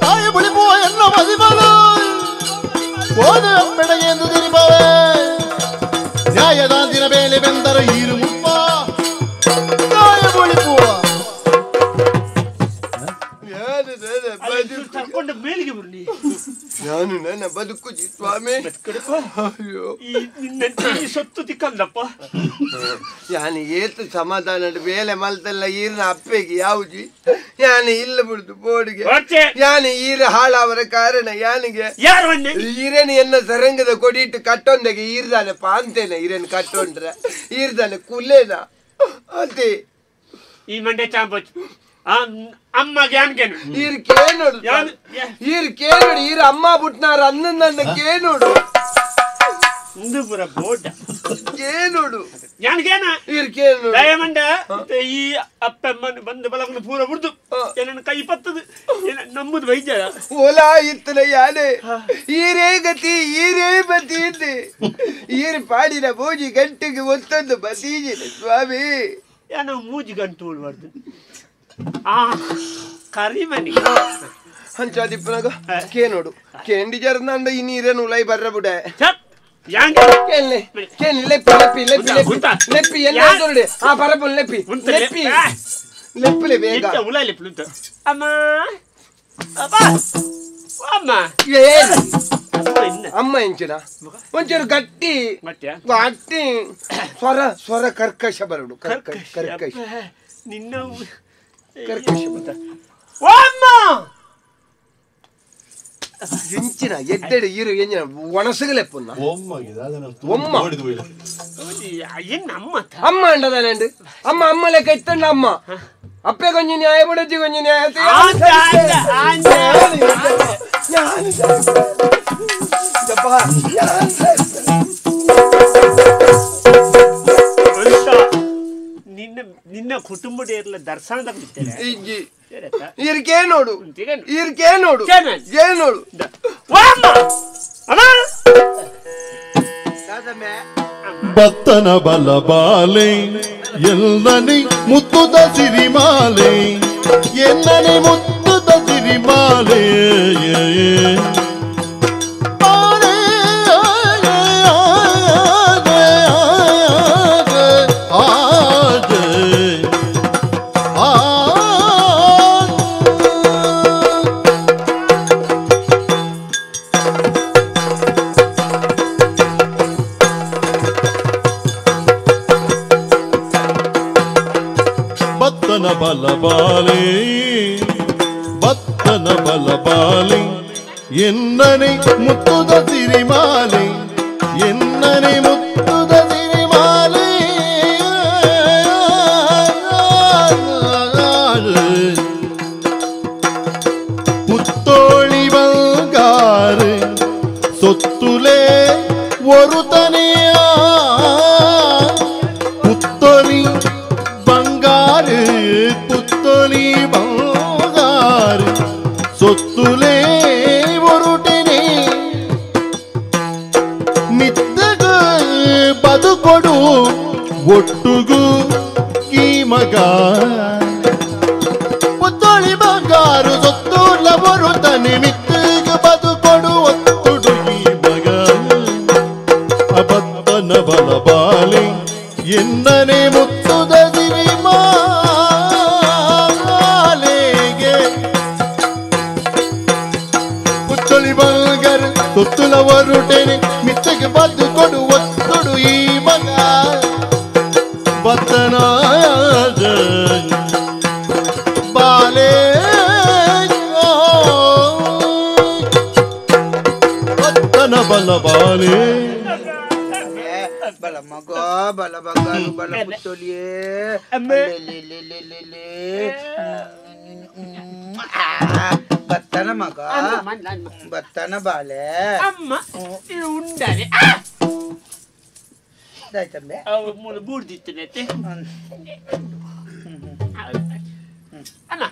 ತಾಯಿ ಪುಳಿಪುವ ಎನ್ನ ಮದಿಮನು ಎಂದು ತಿರುಪವೇ ನ್ಯಾಯದಾಂತಿನ ಬೇಲೆ ಬೆಂದರ ಈರು ಮುಪ್ಪ ತಾಯ ಬಳಿಪುವ ನಾನು ನನ್ನ ಬದುಕು ಸ್ವಾಮಿ ಅಯ್ಯೋ ಸೊತ್ತು ತಿಕ್ಕಂದಪ್ಪ ಯಾನು ಏತು ಸಮಾಧಾನ ಬೇಲೆ ಮಲ್ತಲ್ಲ ಈರಿನ ಅಪ್ಪೆಗೆ ಯಾವುಜಿ ಯಾನು ಇಲ್ಲ ಬಿಡುದು ಬೋಡಿಗೆ ಯಾನು ಈರ ಹಾಳಾವರ ಕಾರಣ ಯಾನಿಗೆ ಈರೇನು ಎನ್ನ ಸರಂಗದ ಕೊಡಿಟ್ಟು ಕಟ್ಟೊಂದಗೆ ಈರ್ದಾನೆ ಪಾಂತೇನೆ ಈರೇನು ಕಟ್ಟೊಂಡ್ರೆ ಈರ್ದಾನೆ ಕುಲ್ಲೇನ ಅದೇ ಈ ಮಂಡೆ ಚಾಂಪೋಚ್ ಅಮ್ಮ ಗ್ಯಾನ್ಗೇನು ಈರ್ ಕೇನೋಡು ಈರ್ ಕೇನೋಡು ಈರ್ ಅಮ್ಮ ಬುಟ್ನಾರ ಅನ್ನ ನನ್ನ ಕೇನೋಡು ಇಂದುಪುರ ಬೋಡ ಕೇನೋಡು ಯಾನ್ಗೇನ ಈರ್ ಕೇನೋಡು ದಯಮಂಡ ಈ ಅಪ್ಪಮ್ಮನ ಬಂದು ಬಲಗನ ಪೂರ ಬಿಡ್ದು ಏನನ್ನ ಕೈ ಪತ್ತದು ನಂಬುದು ವೈದ್ಯರ ಓಲಾ ಇತ್ತನ ಯಾನೆ ಈರೇ ಗತಿ ಈರೇ ಬತಿ ಇದ್ದೆ ಈರ್ ಪಾಡಿನ ಬೂಜಿ ಗಂಟೆಗೆ ಒತ್ತೊಂದು ಬತೀಜಿನ ಸ್ವಾಮಿ ಯಾನ ಮೂಜಿ ಗಂಟು ಉಳ್ಬಾರ್ದು ಆ ಕರಿಮನಿ ಅಂಚಾದಿಪ್ಪನಾಗ ಕೇನೋಡು ಕೇಂಡಿ ಜರ್ನಾಂಡ ಈ ನೀರೇನು ಉಲೈ ಬರ್ರ ಬುಡೆ ಲೆಪ್ಪಿ ಲೆಪ್ಪಿ ಲೆಪ್ಪಿ ಲೆಪ್ಪಿ ಲೆಪ್ಪಿ ಎಲ್ಲ ಆ ಪರಪು ಲೆಪ್ಪಿ ಲೆಪ್ಪಿ ಲೆಪ್ಪಲೆ ಬೇಗ ಉಲೈ ಲೆಪ್ಪು ಅಮ್ಮ ಅಪ್ಪ ಅಮ್ಮ ಅಮ್ಮ ಎಂಚಿನ ಒಂಚೂರು ಗಟ್ಟಿ ಗಟ್ಟಿ ಸ್ವರ ಸ್ವರ ಕರ್ಕಶ ಬರಡು ಕರ್ಕಶ ಕರ್ಕಶ ನಿನ್ನ ಕರ್ಕಶ ಅಮ್ಮ ಎಂಚಿನ ಎದ್ದೆಡೆ ಇರು ಎಂಜಿನ ಒಣಸುಗಲೆಪ್ಪುನ್ನ ಒಮ್ಮ ಅಮ್ಮ ಅಂಡದಾನಂಡು ಅಮ್ಮ ಅಮ್ಮ ಲೆಕ್ಕ ಇತ್ತಂಡ ಅಮ್ಮ ಅಪ್ಪೆ ಕೊಂಜ ನ್ಯಾಯ ಬಡಜ್ಜಿ ಕೊಂಜ ನ್ಯಾಯ ನಿನ್ನ ನಿನ್ನ ಕುಟುಂಬ ದರ್ಶನ ಈರ್ಕೇ ನೋಡು ಈರ್ಕೇ ನೋಡು ನೋಡು ಬತ್ತನ ಬಲ ಬಾಲೆ ಎಲ್ಲನೆ ಮುತ್ತುದ ಸಿರಿಮಾಲೆ ಎನ್ನನೆ ಮುತ್ತುದ ಸಿರಿಮಾಲೆ ಬತ್ತನ ಬಲಬಾಲೆ ಬತ್ತನ ಬಲಬಾಲೆ ಎನ್ನನೆ ಮುತ್ತುದ ಸಿರಿಮಾಲೆ ಎನ್ನನೆ ಮುತ್ತುದ ಸಿರಿಮಾಲೆ ಮುತ್ತೋಳಿ ಬಂಗಾರು ಸೊತ್ತುಲೆ ಒರುತನೆಯ ಪುತ್ತೊಲಿ ಬಂಗಾರು ಪುತ್ತೊಲಿ ಬಂಗಾರು ಸೊತ್ತುಲೇ ಒರುಟೆನೆ ಮಿತ್ತಗ ಬದುಕೊಡು ಒಟ್ಟುಗು ಈ ಮಗ ಪುತ್ತೊಳಿ ಬಂಗಾರು ಸೊತ್ತು ಲವರು ತನಿ ಮಿತ್ತಿಗೆ ಬದುಕೊಡು ಒತ್ತುಡು ಈ ಮಗ ಅಬತ್ತನ ಬಲ ಬಾಲೆ ಎನ್ನನೆ ಮುತ್ತುದ ಸಿರಿ ಮಾಲೆಗೆ ಪುತ್ತೊಳಿ ಬಂಗಾರು ಸೊತ್ತು ಲವರು ಟೆನೆ ಮಿತ್ತಿಗೆ ಬದುಕೊಡು ಒತ್ತುಡು ಈ ಮಗ ಬತ್ತನ ಬಾಲೆ ಬತ್ತನ ಬಲ ಬಾಲೆ ಬಲ ಮಗ ಬಲ ಬಂಗಾರು ಬಲ ಪುತ್ತೊಲಿಯೇ ಬತ್ತನ ಮಗ ಬತ್ತನ ಬಾಲೆ ಅಮ್ಮ ಉಂಡಾನೆ ಆಯ್ತಂಬೆ ಮೂಲ ಬೂಡ್ದಿತ್ತನೈತೆ ಅಣ್ಣ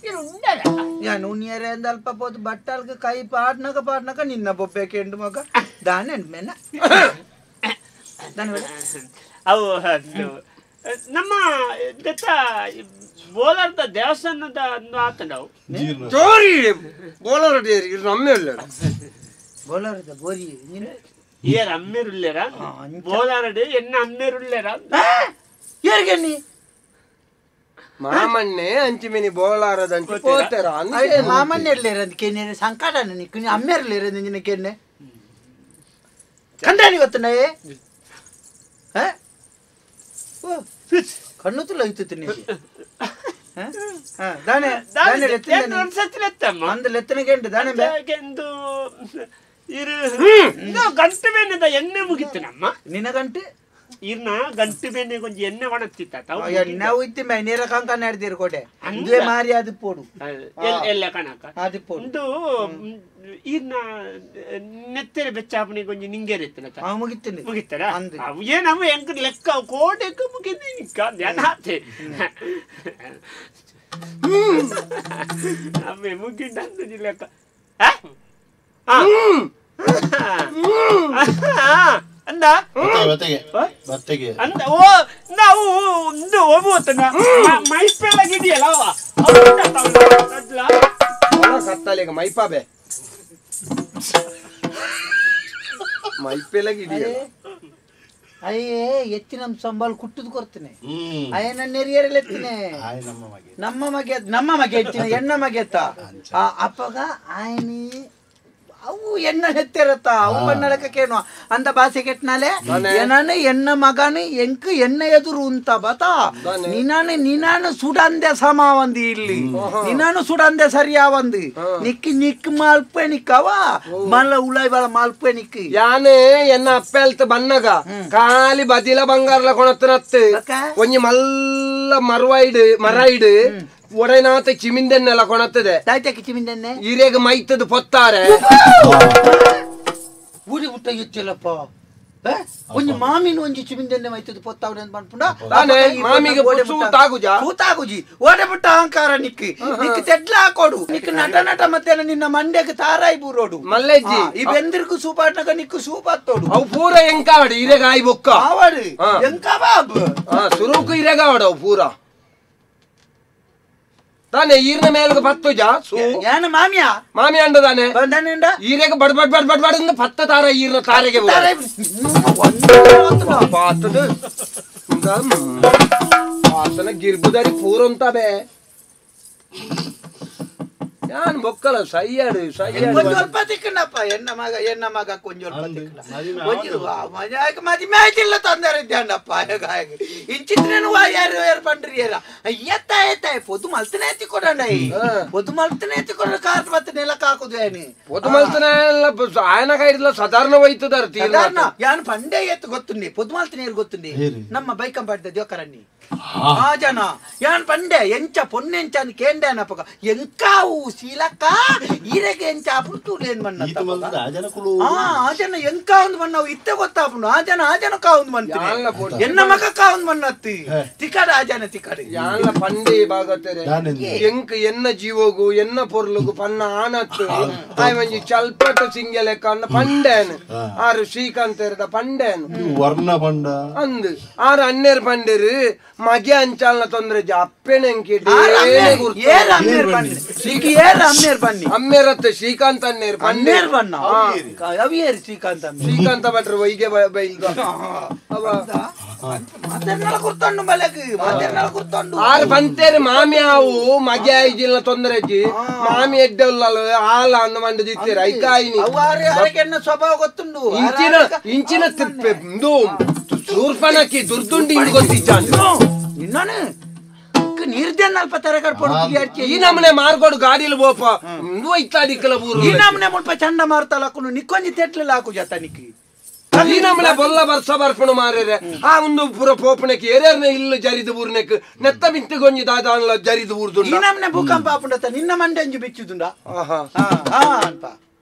ಇದು ಉಂಡಾನೆ ನಾನು ಉಣ್ಣಿಯರೆ ಅಂದ ಅಲ್ಪ ಪೋದು ಬಟ್ಟಲ್ಗೆ ಕೈ ಪಾಡ್ನಕ ಪಾಡ್ನಕ ನಿನ್ನ ಬೊಬ್ಬೆ ಕೆಂಡು ಮಗ ದಾನೆ ಮೇನ ಅವು ನಮ್ಮ ದತ್ತ ಬೋಲಾರದ ದೇವಸ್ಥಾನದ ಆತಂಡವು ಜೋರಿ ಬೋಲಾರ ನಮ್ಮೆಲ್ಲ ಬೋಲಾರದ ಬೋರಿ ನೀನು ಏರ್ ಅಮ್ಮೇರುಲ್ಲೇರ ಬೋಲಾರಡು ಎನ್ನ ಅಮ್ಮೇರುಲ್ಲೇರ ಏರ್ಗೆ ನೀ ಮಾಮಣ್ಣೆ ಅಂಚಿಮಿನಿ ಬೋಲಾರದ ಅಂಚಿ ಪೋತೆರ ಮಾಮಣ್ಣೆ ಇರ್ಲೇರ ಕೆನ್ನೆ ಸಂಕಟ ನಿಕ್ಕು ಅಮ್ಮೇರ್ಲೇರ ನಿನ್ನ ಕೆನ್ನೆ ಕಂಡಾನಿ ಗೊತ್ತಣ್ಣೆ ಕಣ್ಣು ತುಲ್ಲ ಇತ್ತು ನಿಮಗೆ ದಾನೆ ದಾನೆ ಅಂದ ಲೆತ್ತನ ಗೆಂಡು ದಾನೆ ಗೆಂದು ಇರು ಗಂಟು ಬೇನೆದ ಎಣ್ಣೆ ಮುಗಿತ್ತು ನಮ್ಮ ನಿನ್ನ ಗಂಟು ಇರ್ನ ಗಂಟು ಬೇನೆ ಕೊಂಚ ಎಣ್ಣೆ ಒಣಗ್ತಿತ್ತ ಎಣ್ಣೆ ಉಯ್ತಿ ಮೈ ನೇರ ಕಂಕನ ಹಿಡ್ದಿರು ಕೋಟೆ ಇದುವೇ ಮಾರಿ ಅದು ಪೋಡು ಎಲ್ಲ ಕಣಕ ಅದು ಪೋಡು ಒಂದು ಇರ್ನ ನೆತ್ತೆರೆ ಬೆಚ್ಚಾಪಣಿ ಕೊಂಚ ನಿಂಗೇರೆ ಇತ್ತಲ್ಲ ಮುಗಿತೀನಿ ಮುಗಿತ್ತಾರ ಅವು ಏನವ ಎಂಕ ಲೆಕ್ಕ ಕೋಟೆಕ್ಕ ಮುಗಿದ್ದೆ ನಿಕ್ಕ ಆತೆ ಅಮ್ಮೆ ಮುಗಿಂಡ ಲೆಕ್ಕ ಅಂದ ಅಂದ ಓ ನಾವು ಒಂದು ಹೋಗುವತ್ತನ ಮೈಪೆಲ್ಲ ಗಿಡಿಯಲ್ಲ ಅವ ಸತ್ತಲೇಗ ಮೈಪಾಬೆ ಮೈಪೆಲ್ಲ ಗಿಡಿಯಲ್ಲ ಅಯ್ಯೇ ಎತ್ತಿ ನಮ್ಮ ಸಂಬಾಲ್ ಕುಟ್ಟುದು ಕೊಡ್ತೇನೆ ಅಯ್ಯ ನನ್ನ ಎರಿಯರಲ್ಲಿ ಎತ್ತಿನೆ ನಮ್ಮ ಮಗೆ ನಮ್ಮ ಮಗೆ ಎತ್ತಿನ ಎಣ್ಣ ಮಗೆತ್ತ ಅಪ್ಪಗ ಆಯ್ನಿ ಅವು ಎಣ್ಣ ನೆತ್ತಿರತ್ತ ಅವು ಬಣ್ಣಳಕೇನು ಅಂದ ಭಾಷೆ ಕೆಟ್ಟನಾಲೆ ಏನಾನು ಎಣ್ಣ ಮಗನು ಎಂಕ್ ಎಣ್ಣ ಎದುರು ಅಂತ ಬತಾ ನಿನಾನು ನಿನಾನು ಸುಡಂದೆ ಸಮ ಒಂದು ಇಲ್ಲಿ ನಿನಾನು ಸುಡಂದೆ ಸರಿಯಾವಂದು ನಿಕ್ಕಿ ನಿಕ್ ಮಾಲ್ಪೆ ನಿಕ್ಕವ ಮಲ್ಲ ಉಳೈ ಬಲ ಮಾಲ್ಪೆ ನಿಕ್ಕಿ ಯಾನೆ ಎನ್ನ ಅಪ್ಪೆಲ್ತ ಬನ್ನಗ ಖಾಲಿ ಬದಿಲ ಬಂಗಾರಲ ಕೊಣತ್ತನತ್ತು ಒಂಜಿ ಮಲ್ಲ ಮರವಾಯ್ಡು ಮರ ಇಡು ಒಡೆನಾತ ಚಿಮಿಂದೆನ್ನೆಲ್ಲ ಕೊಣತ್ತದೆ ಚಿಮಿಂದೆನ್ನೆ ಹಿರಿಯಗ ಮೈತದ ಪೊತ್ತಾರೆ ಊರಿ ಬಿಟ್ಟ ಇತ್ತಿಲ್ಲಪ್ಪ ಒಂಜಿ ಮಾಮಿನ ಒಂಜಿ ಚಿಮಿಂದೆನ್ನೆ ಮೈತದ ಪೊತ್ತಾವ್ರೆ ಅಂತ ಬಂದ್ಪುಂಡ ಮಾಮಿಗೆ ಸೂತಾಗುಜ ಸೂತಾಗುಜಿ ಓಡೆ ಬಿಟ್ಟ ಅಹಂಕಾರ ನಿಕ್ಕಿ ನಿಕ್ಕಿ ತೆಡ್ಲ ಹಾಕೋಡು ನಿಕ್ಕ ನಟ ನಟ ಮತ್ತೆ ನಿನ್ನ ಮಂಡ್ಯಕ್ಕೆ ತಾರಾಯಿ ಬೂರೋಡು ಮಲ್ಲೆಜ್ಜಿ ಈ ಬೆಂದಿರ್ಕು ಸೂಪಾಟ್ನಕ ನಿಕ್ಕು ಸೂಪಾತ್ತೋಡು ಅವು ಪೂರ ಎಂಕಾವಡು ಹಿರಿಯಗ ಆಯ್ ಬೊಕ್ಕ ಆವಡು ಎಂಕಬಾಬ್ ಸುರುಕು ಹಿರಿಯಗಾವಡು ಅವು ಪೂರ ತಾನೆ ಈರ್ನ ಮೇಲ್ಗ ಪತ್ತುಜ ಏನ ಮಾಮಿಯ ಮಾಮಿ ಅಂಡ ತಾನೆ ಬಂದಾನೆ ಈರೆಗೆ ಬಡ್ ಬಡ್ ಬಡ್ ಬಡ್ ಬಡ್ ಪತ್ತ ತಾರ ಈರ್ನ ತಾರೆಗೆ ಪಾತದ ಪಾತನ ಗಿರ್ಬುದಾರಿ ಪೂರಂತಾಬೆ ಯಾನ್ ಬೊಕ್ಕಲ ಸೈಯಾಡು ಸೈಯಾಡು ಸ್ವಲ್ಪ ತಿಕ್ಕಣಪ್ಪ ಎನ್ನ ಮಗ ಎನ್ನ ಮಗ ಕೊಂಚ ಸ್ವಲ್ಪ ಮದಿ ಮ್ಯಾಚಿಲ್ಲ ತೊಂದರೆ ಇದ್ದಾಂಡಪ್ಪ ಇಂಚಿತ್ರೇನು ಯಾರು ಯಾರು ಪಂಡ್ರಿ ಎತ್ತ ಎತ್ತ ಪೊದು ಮಲ್ತನೆ ಎತ್ತಿಕೊಡಂಡ ಪೊದು ಮಲ್ತನೆ ಎತ್ತಿಕೊಂಡ್ರೆ ಕಾರ್ ಮತ್ತೆ ನೆಲಕ್ಕೆ ಹಾಕುದು ಏನಿ ಪೊದು ಮಲ್ತನೆ ఆయన ಕೈಡ್ಲ ಸಾಧಾರಣ ಹೋಯ್ತದಾರ ಸಾಧಾರಣ ಯಾನ್ ಪಂಡೆ ಎತ್ತು ಗೊತ್ತುಂಡಿ ಪೊದು ಮಲ್ತನೆ ಗೊತ್ತುಂಡಿ ನಮ್ಮ ಬೈಕಂಪಾಡ್ದ ಜೋಕರಣ್ಣಿ ಆ ಜನ ಯಾನ್ ಪಂಡೆ ಎಂಚ ಪೊನ್ನೆಂಚ ಕೇಂಡೇನಪ್ಪಗ ಎಂಕಾವು ಶೀಲಕ್ಕ ಈರೆಗೆ ಎಂಚ ಆಪುಂಡು ತೂಲೇನ್ ಮನ್ನ ಆ ಜನ ಎಂಕ ಒಂದು ಮನ್ನ ಇತ್ತೆ ಗೊತ್ತಾಪುಂಡು ಆ ಜನ ಆ ಜನ ಕಾವುಂದು ಮನ್ತೀನಿ ಎನ್ನ ಮಗ ಕಾವುಂದು ಮನ್ನತ್ತಿ ತಿಕ್ಕಡ ಆ ಜನ ತಿಕ್ಕಡ ಯಾನ್ಲ ಪಂಡೆ ಭಾಗತರೆ ಎಂಕ್ ಎನ್ನ ಜೀವಗು ಎನ್ನ ಪೊರ್ಲುಗು ಪನ್ನ ಆನತ್ತು ಆಯ್ ಒಂಜಿ ಚಲ್ಪಟ ಸಿಂಗಲೆಕ್ಕ ಅನ್ನ ಪಂಡೇನು ಆರು ಶ್ರೀಕಾಂತರದ ಪಂಡೇನು ವರ್ಣ ಪಂಡ ಅಂದ್ ಆರು ಅನ್ನೇರ್ ಪಂಡೇರು ಮಗೆ ಅಂಚಾಲ್ನ ತೊಂದ್ರೆ ಅಪ್ಪೆನೆಂಕಿ ಅಮ್ಮೇರತ್ತೆ ಶ್ರೀಕಾಂತ ಅನ್ನೇರ್ ಅನ್ನೇರ್ ಬಣ್ಣ ಅವಿಯೇರು ಶ್ರೀಕಾಂತ ಶ್ರೀಕಾಂತ ಭಟ್ರು ವೈಗೆ ಬೈಲ್ದ ಆರು ಪಂತೇರು ಮಾಮಿ ಆವು ಮಗೆ ಐಜಿಲ್ನ ತೊಂದರೆ ಮಾಮಿ ಎಡ್ಡೆ ಆಲ ಅನ್ನ ಮಂಡ ದಿತ್ತೇರು ಐಕಾಯಿನಿ ಸ್ವಭಾವ ಗೊತ್ತುಂಡು ಇಂಚಿನ ಇಂಚಿನ ಸೂರ್ಪನಕ್ಕಿ ದುರ್ದುಂಡಿ ಇಂದು ಗೊತ್ತಿದ್ದಾನೆ ನಿನ್ನೋನು ನೀರ್ದೇನ್ ಅಲ್ಪ ತರಗಡ್ ಈ ನಮ್ಮನೆ ಮಾರ್ಕೋಡು ಗಾಡಿಲಿ ಬೋಪ ಇತ್ತಾಡಿಕ್ಕಲ ಊರು ಈ ನಮ್ಮನೆ ಮುಲ್ಪ ಚಂಡ ಮಾರ್ತಲಕ್ಕುನು ನಿಕ್ಕೊಂಜಿ ತೆಟ್ಲಿಲ್ಲ ಹಾಕು ಜತ ನಿಕ್ಕಿ ಈ ನಮ್ಮನೆ ಬೊಲ್ಲ ಬರ್ಸ ಬರ್ಪಣು ಮಾರೇರೆ ಆ ಒಂದು ಪುರ ಪೋಪಣಕ್ಕೆ ಏರೇರ್ನ ಇಲ್ಲ ಜರಿದು ಊರ್ನೆಕ್ ನೆತ್ತ ಮಿಂತಿಗೊಂಜಿ ದಾದಾನ್ಲ ಜರಿದು ಊರ್ದು ಈ ನಮ್ಮನೆ ಭೂಕಂಪ ಆಪುಂಡತ ನಿನ್ನ ಮಂಡೆ ಅಂಜು ಬಿಚ್ಚುದುಂಡ ಅಲ್ಪ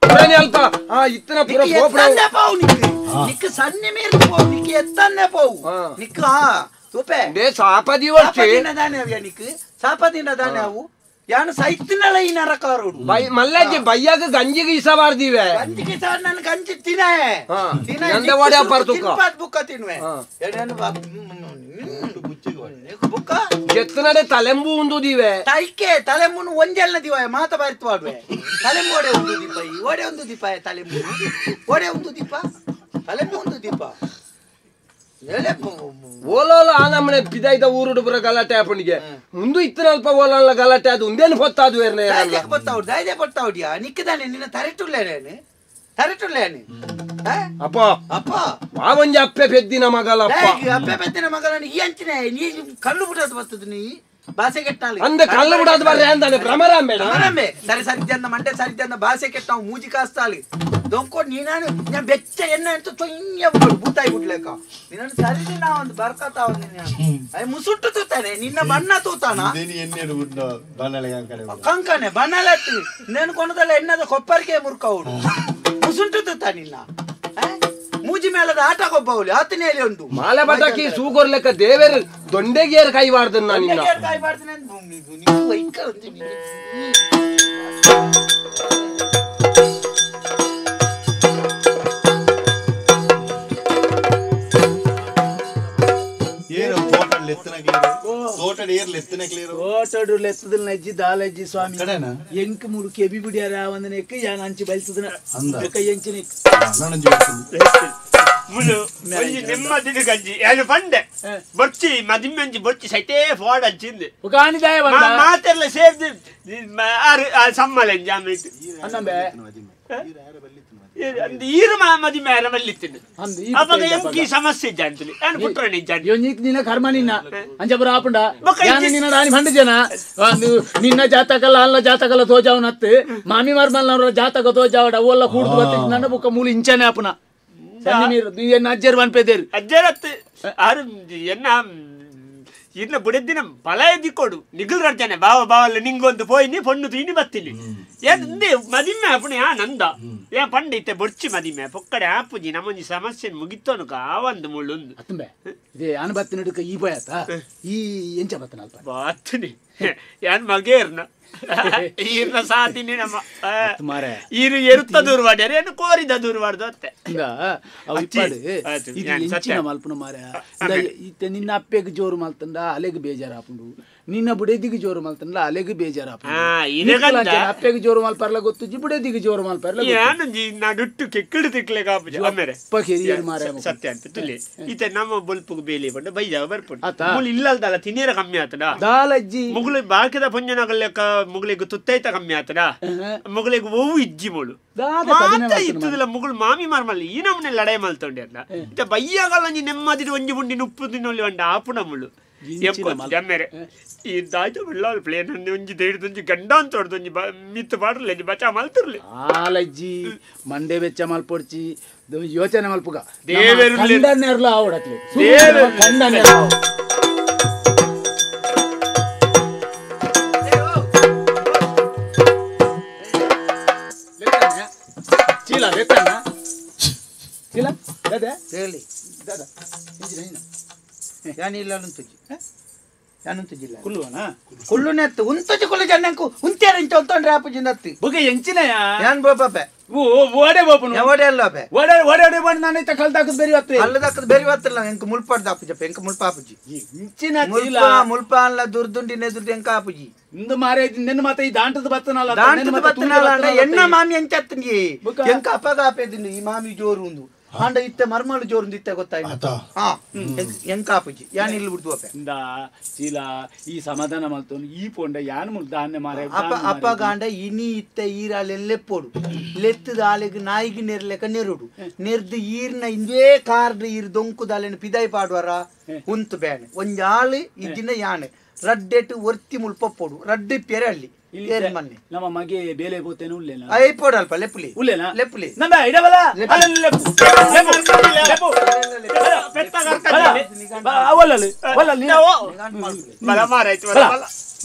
ಅಲ್ಪ ಆ ಇತ್ತನ ಪುರ ಪೋಪಣ ಪಾವು ನಿಕ್ಕು ನಿಕ್ಕು ಸನ್ನಿ ಮೀರ್ದು ಪೋವು ನಿಕ್ಕು ಎತ್ತನ್ನೇ ಪೋವು ನಿಕ್ಕು ತೂಪೆ ಸಾಪದಿ ವರ್ಷ ದಾನೆ ಅವ್ಯ ನಿಕ್ಕು ಸಾಪದಿನ ದಾನೆ ಅವು ಯಾನು ಸೈತಿನಲ್ಲ ಈ ನರಕಾರೋಡು ಮಲ್ಲಾಜಿ ಬಯ್ಯಾಗ ಗಂಜಿಗೆ ಇಸಬಾರ್ದಿವೆ ಗಂಜಿಗೆ ಇಸ ನನ್ನ ಗಂಜಿ ತಿನೇ ತಿನೇ ಒಡೆ ಪರ್ತುಕ ಬುಕ್ಕ ತಿನ್ನುವೆ ಬುಕ್ಕ ಎತ್ತನಡೆ ತಲೆಂಬು ಉಂದುದಿವೆ ತೈಕೆ ತಲೆಂಬುನು ಒಂಜಲ್ನ ದಿವ ಮಾತ ಬಾರಿತು ಆಡುವೆ ತಲೆಂಬು ಒಡೆ ಒಂದು ದೀಪ ಈ ಒಡೆ ಒಂದು ದೀಪ ತಲೆಂಬು ಒಡೆ ಒಂದು ದೀಪ ತಲೆಂಬು ಒಂದು ದೀಪ ಓಲೋಲ ಆ ನಮ್ಮನೆ ಪಿದಾಯ್ದ ಊರುಡು ಪುರ ಗಲಾಟೆ ಆಪಣಿಗೆ ಮುಂದು ಇತ್ತನಲ್ಪ ಓಲಲ್ಲ ಗಲಾಟೆ ಅದು ಉಂದೇನು ಹೊತ್ತಾದು ಬತ್ತಾవుಡು ದಾಯ್ದೆ ಬತ್ತಾవుಡಿಯಾ ನಿಕ್ಕದಾನೆ ನಿನ್ನ ತರೆಟುಲ್ಲೇನೆ ತರೆಟುಲ್ಲೇನೆ ಅಪ್ಪ ಅಪ್ಪ ಆ ಒಂಜಿ ಅಪ್ಪೆ ಪೆದ್ದಿನ ಮಗಲ ಅಪ್ಪ ಅಪ್ಪೆ ಪೆದ್ದಿನ ಮಗಲ ಈ ಅಂಚಿನ ನೀ ಕಲ್ಲು ಬಿಡೋದು ಬರ್ತದ ನೀ ಭಾಷೆ ಕೆಟ್ಟಾలి ಅಂದ ಕಲ್ಲು ಬಿಡೋದು ಬರ್ರೆ ಅಂದಾನೆ ಭ್ರಮರಾಂಬೆ ಭ್ರಮರಾಂಬೆ ಸರಿ ಸರಿದ್ದಂದ ಮಂಡೆ ಸರಿದ್ದಂದ ಭಾಷೆ ಕೆಟ್ಟ ನಾವು ಮೂಜಿ ಕಾಸ್ತಾಲಿ ದೊಂಕೊ ನೀನಾನು ನಾನು ಬೆಚ್ಚ ಎಣ್ಣೆ ಅಂತ ತೊಯ್ಯ ಬೂತಾಯಿ ಬಿಡ್ಲೇಕ ನಿನ್ನನ್ನು ಸರಿ ನಾ ಒಂದು ಬರ್ಕತಾ ಒಂದು ಮುಸುಟ್ಟು ತೂತಾನೆ ನಿನ್ನ ಬಣ್ಣ ತೂತಾನ ಕಂಕನೆ ಬಣ್ಣಲತ್ತಿ నేను ಕೊನದಲ್ಲ ಎಣ್ಣದ ಕೊಪ್ಪರಿಗೆ ಮುರ್ಕవుಡು ಮುಸುಂಟು ತೂತ ನಿನ್ನ ಮೂಜಿ ಮೇಲದ ಆಟ ಕೊಬ್ಬವಲಿ ಆತನೇಲಿ ಉಂಟು ಮಾಲೆ ಬಟಾಕಿ ಸೂಗೊರ್ಲೆಕ್ಕ ದೇವೇರು ದೊಂಡೆಗೇರ್ ಕೈವಾರ್ದನ್ನ ನಿನ್ನ ಕೈವಾರ್ದನ ದಾಲಜ್ಜಿ ಸ್ವಾಮಿ ಎಂಕ್ ಮೂರು ಕೆಬಿ ಬಿಡಿಯಾರ ಒಂದನೆಕ್ ಯಾನ್ ಅಂಚಿ ಬಲ್ತದನ ಎಂಚಿನ ಮುಲು ಒಂಜಿ ನೆಮ್ಮದಿನ ಗಂಜಿ ಯಾನು ಪಂಡೆ ಬೊರ್ಚಿ ಮದಿಮ್ಮಂಜಿ ಬೊರ್ಚಿ ಸೈತೇ ಫೋಡ್ ಅಂಚಿಂದು ಕಾಣಿದಾಯ ಮಾತೆಲ್ಲ ಸೇರ್ದು ಆರು ಸಮ್ಮಲೆಂಜಿ ಆಮೇಲೆ ಅನ್ನಂಬೆ ಈರು ಮದಿಮೆ ಆರ ಬಲ್ಲಿತ್ತಿದ್ದು ಅವಾಗ ಎಂಕಿ ಸಮಸ್ಯೆ ಇಜ್ಜಾಂತಲಿ ಯಾನು ಪುತ್ರಣ ಇಜ್ಜಾಂತಿ ನಿನ್ನ ಕರ್ಮ ನಿನ್ನ ಅಂಜಪುರ ಆಪುಂಡ ಯಾನು ನಿನ್ನ ರಾಣಿ ಬಂಡ ಜನ ನಿನ್ನ ಜಾತಕಲ್ಲ ಅಲ್ಲ ಜಾತಕಲ್ಲ ತೋಜಾವನತ್ತು ಮಾಮಿ ಮರ್ಮಲ್ನವರ ಜಾತಕ ತೋಜಾವಡ ಅವೆಲ್ಲ ಕೂಡ್ದು ಬತ್ತಿದ್ದು ನನ್ನ ಬುಕ್ಕ ಮೂಲು ಇಂಚನೆ ಆಪುನ ಸನ್ನಿ ನೀರು ಎನ್ನ ಅಜ್ಜರ್ ಪನ್ಪೇದೇರು ಅಜ್ಜರತ್ತು ಆರು ಎನ್ನ ಇನ್ನ ಬುಡೆದಿನ ಬಲ ದಿಕ್ಕೋಡು ನಿಗಲ್ ರಡ್ಜನೆ ಬಾವ ಬಾವಲ್ಲ ನಿಂಗೊಂದು ಪೋಯಿನಿ ಪೊಣ್ಣು ತೀನಿ ಬತ್ತೀನಿ ಎಂದೇ ಮದಿಮೆ ಅಪ್ಪಣೆ ಆ ನಂದ ಏ ಪಂಡಿತೆ ಬೊರ್ಚಿ ಮದಿಮೆ ಪೊಕ್ಕಡೆ ಆಪುಜಿ ನಮ್ಮೊಂಜಿ ಸಮಸ್ಯೆ ಮುಗಿತೋನು ಕಾವಂದು ಮುಳ್ಳುಂದು ಅತ್ತಂಬೆ ಇದೇ ಯಾನ್ ಬತ್ತಿನ ಈ ಬಯತ ಈ ಎಂಚ ಬತ್ತನ ಅಲ್ಪ ಬಾತ್ನಿ ಯಾನ್ ಮಗೇರ್ನ ಈರ್ನ ಸಾತಿನಿ ನಮ್ಮ ಈರು ಎರುತ್ತ ದೂರವಾಡ್ಯಾರ ಏನು ಕೋರಿದ ದೂರವಾಡ್ದು ಅತ್ತೆ ಇದು ಎಂಚಿನ ಮಲ್ಪನ ಮಾರ ಇತ್ತೆ ನಿನ್ನ ಅಪ್ಪೆಗೆ ಜೋರು ಮಲ್ತಂಡ ಅಲೆಗೆ ಬೇಜಾರಾಪುಂಡು ನಿನ್ನ ಬುಡೆದಿಗೆ ಜೋರು ಮಲ್ತಂಡ ಅಲೆಗೆ ಬೇಜಾರಾಪುಂಡು ಅಪ್ಪೆಗೆ ಜೋರು ಮಲ್ಪರ್ಲ ಗೊತ್ತುಜಿ ಬುಡೆದಿಗೆ ಜೋರು ಮಲ್ಪರ್ಲ ನಡುಟ್ಟು ಕೆಕ್ಕಡು ತಿಕ್ಲೆ ಕಾಪುಜಿ ಆಮೇಲೆ ಹಿರಿಯರು ಮಾರ ಸತ್ಯ ಅಂತ ತುಲಿ ಈತ ನಮ್ಮ ಬೊಲ್ಪುಗು ಬೇಲಿ ಪಂಡ ಬೈಜಾವ ಬರ್ಪುಂಡು ಮುಳು ಇಲ್ಲಲ್ದಲ್ಲ ತಿನ್ನಿರ ಕಮ್ಮಿ ಆತಡ ದಾಲಜ್ಜಿ ಮುಗುಳು ಬಾಕಿದ ಪುಂಜನಗಲ್ಲೆಕ್ಕ ಮುಗುಳಿಗೆ ತುತ್ತೈತ ಕಮ್ಮಿ ಆತಡ ಮುಗುಳಿಗೆ ಒವು ಇಜ್ಜಿ ಮುಳು ಮಾತ ಇತ್ತದಲ್ಲ ಮುಗುಳು ಮಾಮಿ ಮಾರ್ಮಲ್ಲಿ ಈ ನಮ್ಮನೆ ಲಡಾಯಿ ಮಲ್ತೊಂಡೆ ಅಲ್ಲ ಇತ್ತ ಬಯ್ಯಗಲ್ಲ ನೆಮ್ಮದಿ ಒಂಜಿ ಬುಂಡಿ ಉಪ್ಪು ತಿನ್ನೊಲ್ಲಿ ಒಂಡ ಆಪುನ ಮುಳು ಜಮ್ಮೆರೆ ಈ ದಾಯ್ತು ಬಿಳ್ಳಾಲ್ ಪ್ಲೇನ್ ಒಂಜಿ ದೇಡ್ದೊಂಜಿ ಗಂಡ ಅಂತ ಹೊಡ್ದೊಂಜಿ ಮಿತ್ತು ಪಾಡ್ರಲೆ ಬಚಾ ಮಲ್ತಿರ್ಲಿ ಆಲಜ್ಜಿ ಮಂಡೆ ಬೆಚ್ಚ ಮಲ್ಪೊಡ್ಚಿ ಯೋಚನೆ ಮಲ್ಪುಗ ದೇವೇರು ಕಂಡನೆರ್ಲ ಆವಡತ್ಲೆ ಕಂಡನೆರ್ಲ ಇಲ್ಲ ದಾದಾ ಹೇಳಿ ದಾದಾ ಇಂಜಿನ ಯಾನಿಲ್ಲ ಉಂತುಜಿ ಯಾನುಂತುಜಿಲ್ಲ ಕುಲ್ಲುವನ ಕುಳ್ಳುನೆತ್ತು ಉಂತುಜಿ ಕುಳ್ಳು ಜನ್ನಂಕು ಉಂತೇರ ಇಂಚ ಉಂತೊಂಡ್ರೆ ಆಪುಜಿ ನತ್ತಿ ಬೊಕ ಎಂಚಿನಯ ಯಾನ್ ಬೋಪೆ ಓ ಓಡೆ ಬೋಪನು ಓಡೆ ಅಲ್ಲ ಅಪೆ ಓಡೆ ಓಡೆ ಓಡೆ ಬಂದು ನಾನು ಇತ್ತ ಕಲ್ದಾಕದ್ ಬೇರೆ ಹೊತ್ತು ಕಲ್ದಾಕದ್ ಬೇರೆ ಹೊತ್ತಿಲ್ಲ ಎಂಕ ಮುಲ್ಪಾಡ್ದ ಆಪುಜಪ್ಪ ಎಂಕ ಮುಲ್ಪ ಆಪುಜಿ ಇಂಚಿನ ಮುಲ್ಪ ಮುಲ್ಪ ಅಲ್ಲ ದುರ್ದುಂಡಿ ನೆದುರ್ದು ಎಂಕ ಆಪುಜಿ ಇಂದು ಮಾರೇ ನಿನ್ನ ಮಾತ ಈ ದಾಂಟದ ಬತ್ತನಲ್ಲ ದಾಂಟದ ಬತ್ತನಲ್ಲ ಎಣ್ಣ ಮಾಮಿ ಎಂಚತ್ತಂಗಿ ಎಂಕ ಅಪ್ಪಗ ಆಪೇದಿಂಡು ಈ ಮಾಮಿ ಜೋರು ಉಂದು ಆಂಡ ಇತ್ತೆ ಮರ್ಮಳು ಜೋರು ಇತ್ತೆ ಗೊತ್ತಾಯ್ತು ಹಾ ಎಂಕ ಆಪುಜಿ ಯಾನ್ ಇಲ್ಲಿ ಬಿಡ್ದು ಅಪ್ಪೆ ಇಂದ ಚೀಲ ಈ ಸಮಾಧಾನ ಮಲ್ತೋನು ಈ ಪೊಂಡ ಯಾನ್ ಮುಲ್ ದಾನ್ಯ ಮಾರೆ ಅಪ್ಪ ಅಪ್ಪ ಗಾಂಡ ಇನಿ ಇತ್ತೆ ಈರಾಲೆಲ್ಲೆಪ್ಪೋಡು ಲೆತ್ತದ ಆಲೆಗ್ ನಾಯಿಗೆ ನೆರ್ಲೆಕ ನೆರುಡು ನೆರ್ದು ಈರ್ನ ಇಂದೇ ಕಾರ್ಡ್ ಈರ್ ದೊಂಕುದಾಲೆನ ಪಿದಾಯಿ ಪಾಡುವರ ಉಂತು ಬೇಣೆ ಒಂಜಾಳು ಇದ್ದಿನ ಯಾನೆ ರಡ್ಡೆಟ್ ಒರ್ತಿ ಮುಲ್ಪ ಪೋಡು ರಡ್ಡು ಪೆರೆ ಅಲ್ಲಿ ನಮ್ಮ ಮಗೆ ಬೇಲೆ ಬೋತೇನೆ ಉಲ್ಲೇನ ಐಪೋಡು ಅಲ್ಪ ಲೆಪ್ಪುಲಿ ಉಲ್ಲೇನ ಲೆಪ್ಪುಲಿ ನಮ್ಮ ಇಡವಲ ಲೆಪ್ಪು ಲೆಪ್ಪು ಅವಲ್ಲಲ್ಲಿ ವಲ್ಲಲ್ಲಿ ಬಲ ಮಾರಾಯ್ತು ಬಲ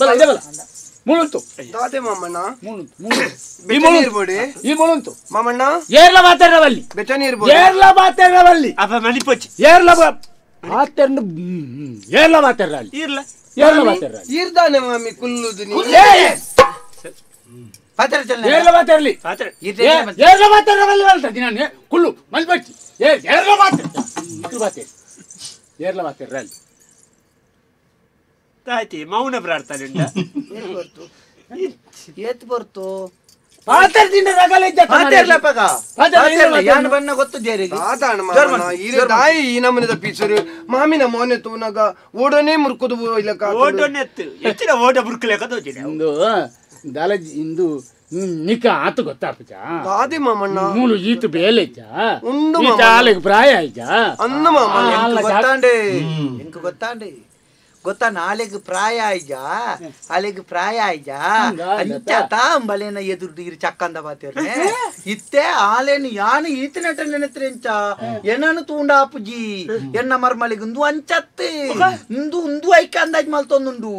ಬಲ ಇಡವಲ ಮುಳುಂತು ದಾದೆ ಮಾಮಣ್ಣ ಮುಳುಂತು ಈ ಮುಳುಂತು ಈ ಮುಳುಂತು ಮಾಮಣ್ಣ ಏರ್ಲ ಮಾತಾಡವಲ್ಲಿ ಬೆಚ್ಚ ನೀರು ಬೋಡಿ ಏರ್ಲ ಮಾತಾಡವಲ್ಲಿ ಅಪ್ಪ ಮಣಿಪೊಚ್ಚಿ ಏರ್ಲ ಮಾತಾಡ ಏರ್ಲ ಮಾತಾಡಲ್ಲಿ ಇರ್ಲ ಏರ್ಲ ಮಾತಾಡ ಈರ್ದಾನೆ ಮಾಮಿ ಕುಲ್ಲುದು ನೀ ಏರ್ಲ ಮಾತಾಡಲಿ ಏರ್ಲ ಮಾತಾಡವಲ್ಲಿ ಅಲ್ತ ದಿನ ಕುಲ್ಲು ಮಲ್ಪಚ್ಚಿ ಏರ್ಲ ಮಾತಾಡ ಮಾತಾಡಿ ಏರ್ಲ ಮಾತಾಡ್ರಲ್ಲಿ ತಾಯ್ತಿ ಮೌನ ಪ್ರಾರ್ಥನೆ ಉಂಟ ಏತ್ ಬರ್ತು ಪಾತರ್ದಿಂದ ರಗಲೆ ಇದ್ದ ಪಾತರ್ಲಪ್ಪಗ ಯಾನ್ ಬಣ್ಣ ಗೊತ್ತು ಜೇರಿಗೆ ಆತಾಣ ಮಾಮಣ್ಣ ಈರೆ ದಾಯಿ ಈ ನಮನದ ಪೀಸರು ಮಾಮಿನ ಮೋನೆ ತೂನಗ ಓಡನೆ ಮುರ್ಕುದು ಇಲ್ಲಕ ಓಡೋನೆತ್ತು ಹೆಚ್ಚಿನ ಓಡ ಮುರ್ಕಲೇಕ ತೋಚಿದೆ ಇಂದು ದಾಲಜ್ ಇಂದು ನಿಕ ಆತು ಗೊತ್ತಾಪುಜ ದಾದೆ ಮಾಮಣ್ಣ ಮೂಲು ಈತು ಬೇಲೆ ಇಜ್ಜ ಉಂಡು ಈತ ಆಲೆಗ್ ಪ್ರಾಯ ಇಜ್ಜ ಅನ್ನ ಮಾಮಣ್ಣ ಗೊತ್ತಾಂಡೆ ಎಂಕ್ ಗೊತ್ತಾಂಡೆ ಗೊತ್ತಾ ನಾಳೆಗ್ ಪ್ರಾಯ ಆಯ್ಜ ಅಲೆಗ್ ಪ್ರಾಯ ಆಯ್ಜ ಅಂಚ ತಾಂಬಲೇನ ಎದುರು ಇರು ಚಕ್ಕಂದ ಬಾತಿರ್ನೆ ಇತ್ತೆ ಆಲೇನು ಯಾನು ಈತನಟ ನೆನತ್ರೆಂಚ ಏನನು ತೂಂಡ ಆಪುಜಿ ಎನ್ನ ಮರ್ಮಳಿಗುಂದು ಅಂಚತ್ತೆ ಇಂದು ಉಂದು ಐಕ ಅಂದಾಜ್ ಮಲ್ತೊಂದುಂಡು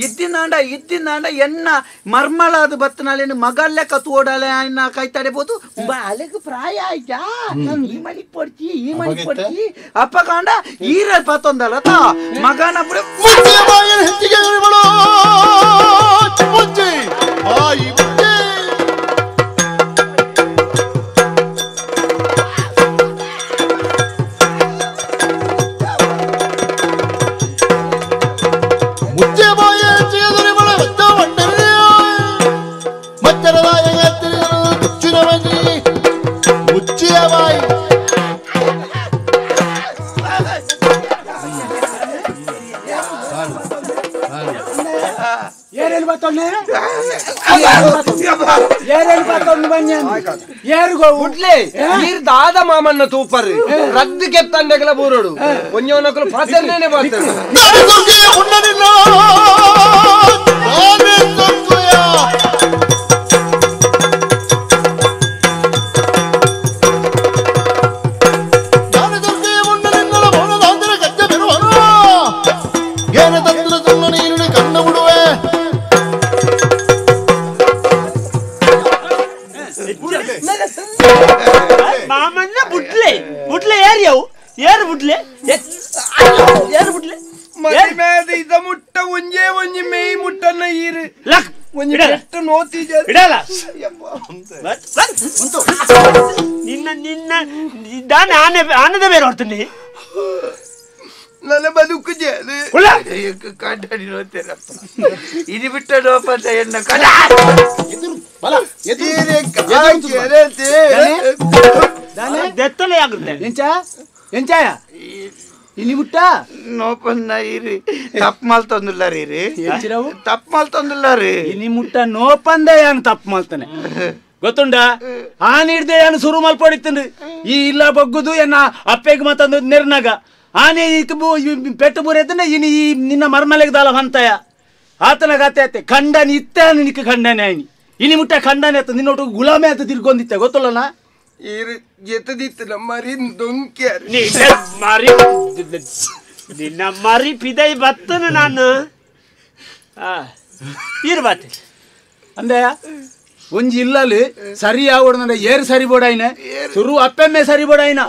ಇದ್ದಿನಾಂಡ ಇದ್ದಿನಾಂಡ ಎನ್ನ ಮರ್ಮಳಾದ ಬತ್ತನಾಲೇನು ಮಗಲ್ಲೆ ಕತ್ತು ಓಡಾಲೆ ಅನ್ನ ಕೈ ತಡೆಬೋದು ಅಲೆಗ್ ಪ್ರಾಯ ಆಯ್ಜ ಈ ಮಣಿ ಪೊಡ್ಚಿ ಈ ಮಣಿ ಪೊಡ್ಚಿ ಅಪ್ಪ ಕಾಂಡ ಈರ ಪತ್ತೊಂದಲ್ಲ ತಾ ಮಗನ ಹೆಚ್ಚಿಗೆ ಮುಚ್ಚಿ ಬಾಯಿ ಮುಚ್ಚಿ ಮುಚ್ಚೆ ಬಾಯಿ ಹೆಚ್ಚಿಗೆ ಮುಚ್ಚಿಯ ಬಾಯಿ ಏರೇನು ಬತ್ತೊಣ್ಣೆ ಏರೇನು ಬತ್ತೊಣ್ಣು ಬನ್ನಿ ಏರುಗೋ ಉಡ್ಲೆ ನೀರ್ ದಾದ ಮಾಮಣ್ಣ ತೂಪರ್ ರದ್ದು ಕೆತ್ತಂಡೆಗಲ ಬೂರೋಡು ಒಂಜವನಕಲು ಪಾಸರ್ನೇನೆ ಬಾತರು ಮಾಮಣ್ಣ ಬುಡ್ಲೆ ಬುಡ್ಲೆ ಏರಿಯವು ಏರು ಬುಡ್ಲೆ ಏರು ಬುಡ್ಲೆ ಮರಿಮೇದ ಇದ ಮುಟ್ಟ ಒಂಜೇ ಒಂಜಿ ಮೇಯ್ ಮುಟ್ಟನ್ನ ಈರು ಲಕ್ ಒಂಜಿ ಬೆಟ್ಟು ನೋತಿ ಇಡಲ್ಲ ನಿನ್ನ ನಿನ್ನ ದಾನೆ ಆನೆ ಆನದ ಬೇರೆ ಹೊರ್ತನೆ ನನ್ನ ಬದುಕು ಜೇಲು ಕಂಡನಿ ನೋಡ್ತೀರಪ್ಪ ಇದು ಬಿಟ್ಟ ನೋಪಂತ ಎಣ್ಣ ಕಡ ದೆತ್ತಲೆ ಆಗುತ್ತೆ ಎಂಚ ಎಂಚಾಯ ಇನಿ ಮುಟ್ಟ ನೋಪನ್ನ ಇರಿ ತಪ್ಪು ಮಲ್ತೊಂದಿಲ್ಲ ರೀ ಎಂಚಿರವು ತಪ್ಪು ಮಲ್ತೊಂದಿಲ್ಲ ರೀ ಇನಿ ಮುಟ್ಟ ನೋಪಂದ ಯಾನು ತಪ್ಪು ಮಲ್ತಾನೆ ಗೊತ್ತುಂಡ ಆನ್ ಹಿಡ್ದೆ ಯಾನು ಸುರು ಮಲ್ಪಡಿತ್ತಂದು ಈ ಇಲ್ಲ ಬಗ್ಗುದು ಎನ್ನ ಅಪ್ಪೆಗೆ ಮತ್ತೊಂದು ನೆರ್ನಾಗ ಆನೆ ಪೆಟ್ಟು ಬೂರೈತಂದ್ರೆ ಇನಿ ಈ ನಿನ್ನ ಮರ್ಮಲೆಗೆ ದಾಲ ಹಂತಯ ಆತನ ಗಾತೆ ಆತೆ ಖಂಡನಿ ಇತ್ತೆ ನಿನಕ್ಕೆ ಖಂಡನೆ ಆಯ್ನಿ ಇನಿ ಮುಟ್ಟ ಖಂಡನೆ ಆತ ನಿನ್ನೊಟ್ಟು ಗುಲಾಮೆ ಆತ ತಿರ್ಗೊಂದಿತ್ತೆ ಗೊತ್ತಲ್ಲ ಈರು ಎತ್ತದಿತ್ತು ನಮ್ಮ ಮರಿ ದೊಂಕಿ ಮರಿ ನಿನ್ನ ಮರಿ ಪಿದೈ ಬತ್ತನು ನಾನು ಈರು ಬಾತೆ ಅಂದೆಯ ಒಂಜಿ ಇಲ್ಲಲ್ಲಿ ಸರಿ ಆವಡ ಏರು ಸರಿ ಬೋಡಾಯ್ನ ಸುರು ಅಪ್ಪೆಮ್ಮೆ ಸರಿ ಬೋಡಾಯ್ನ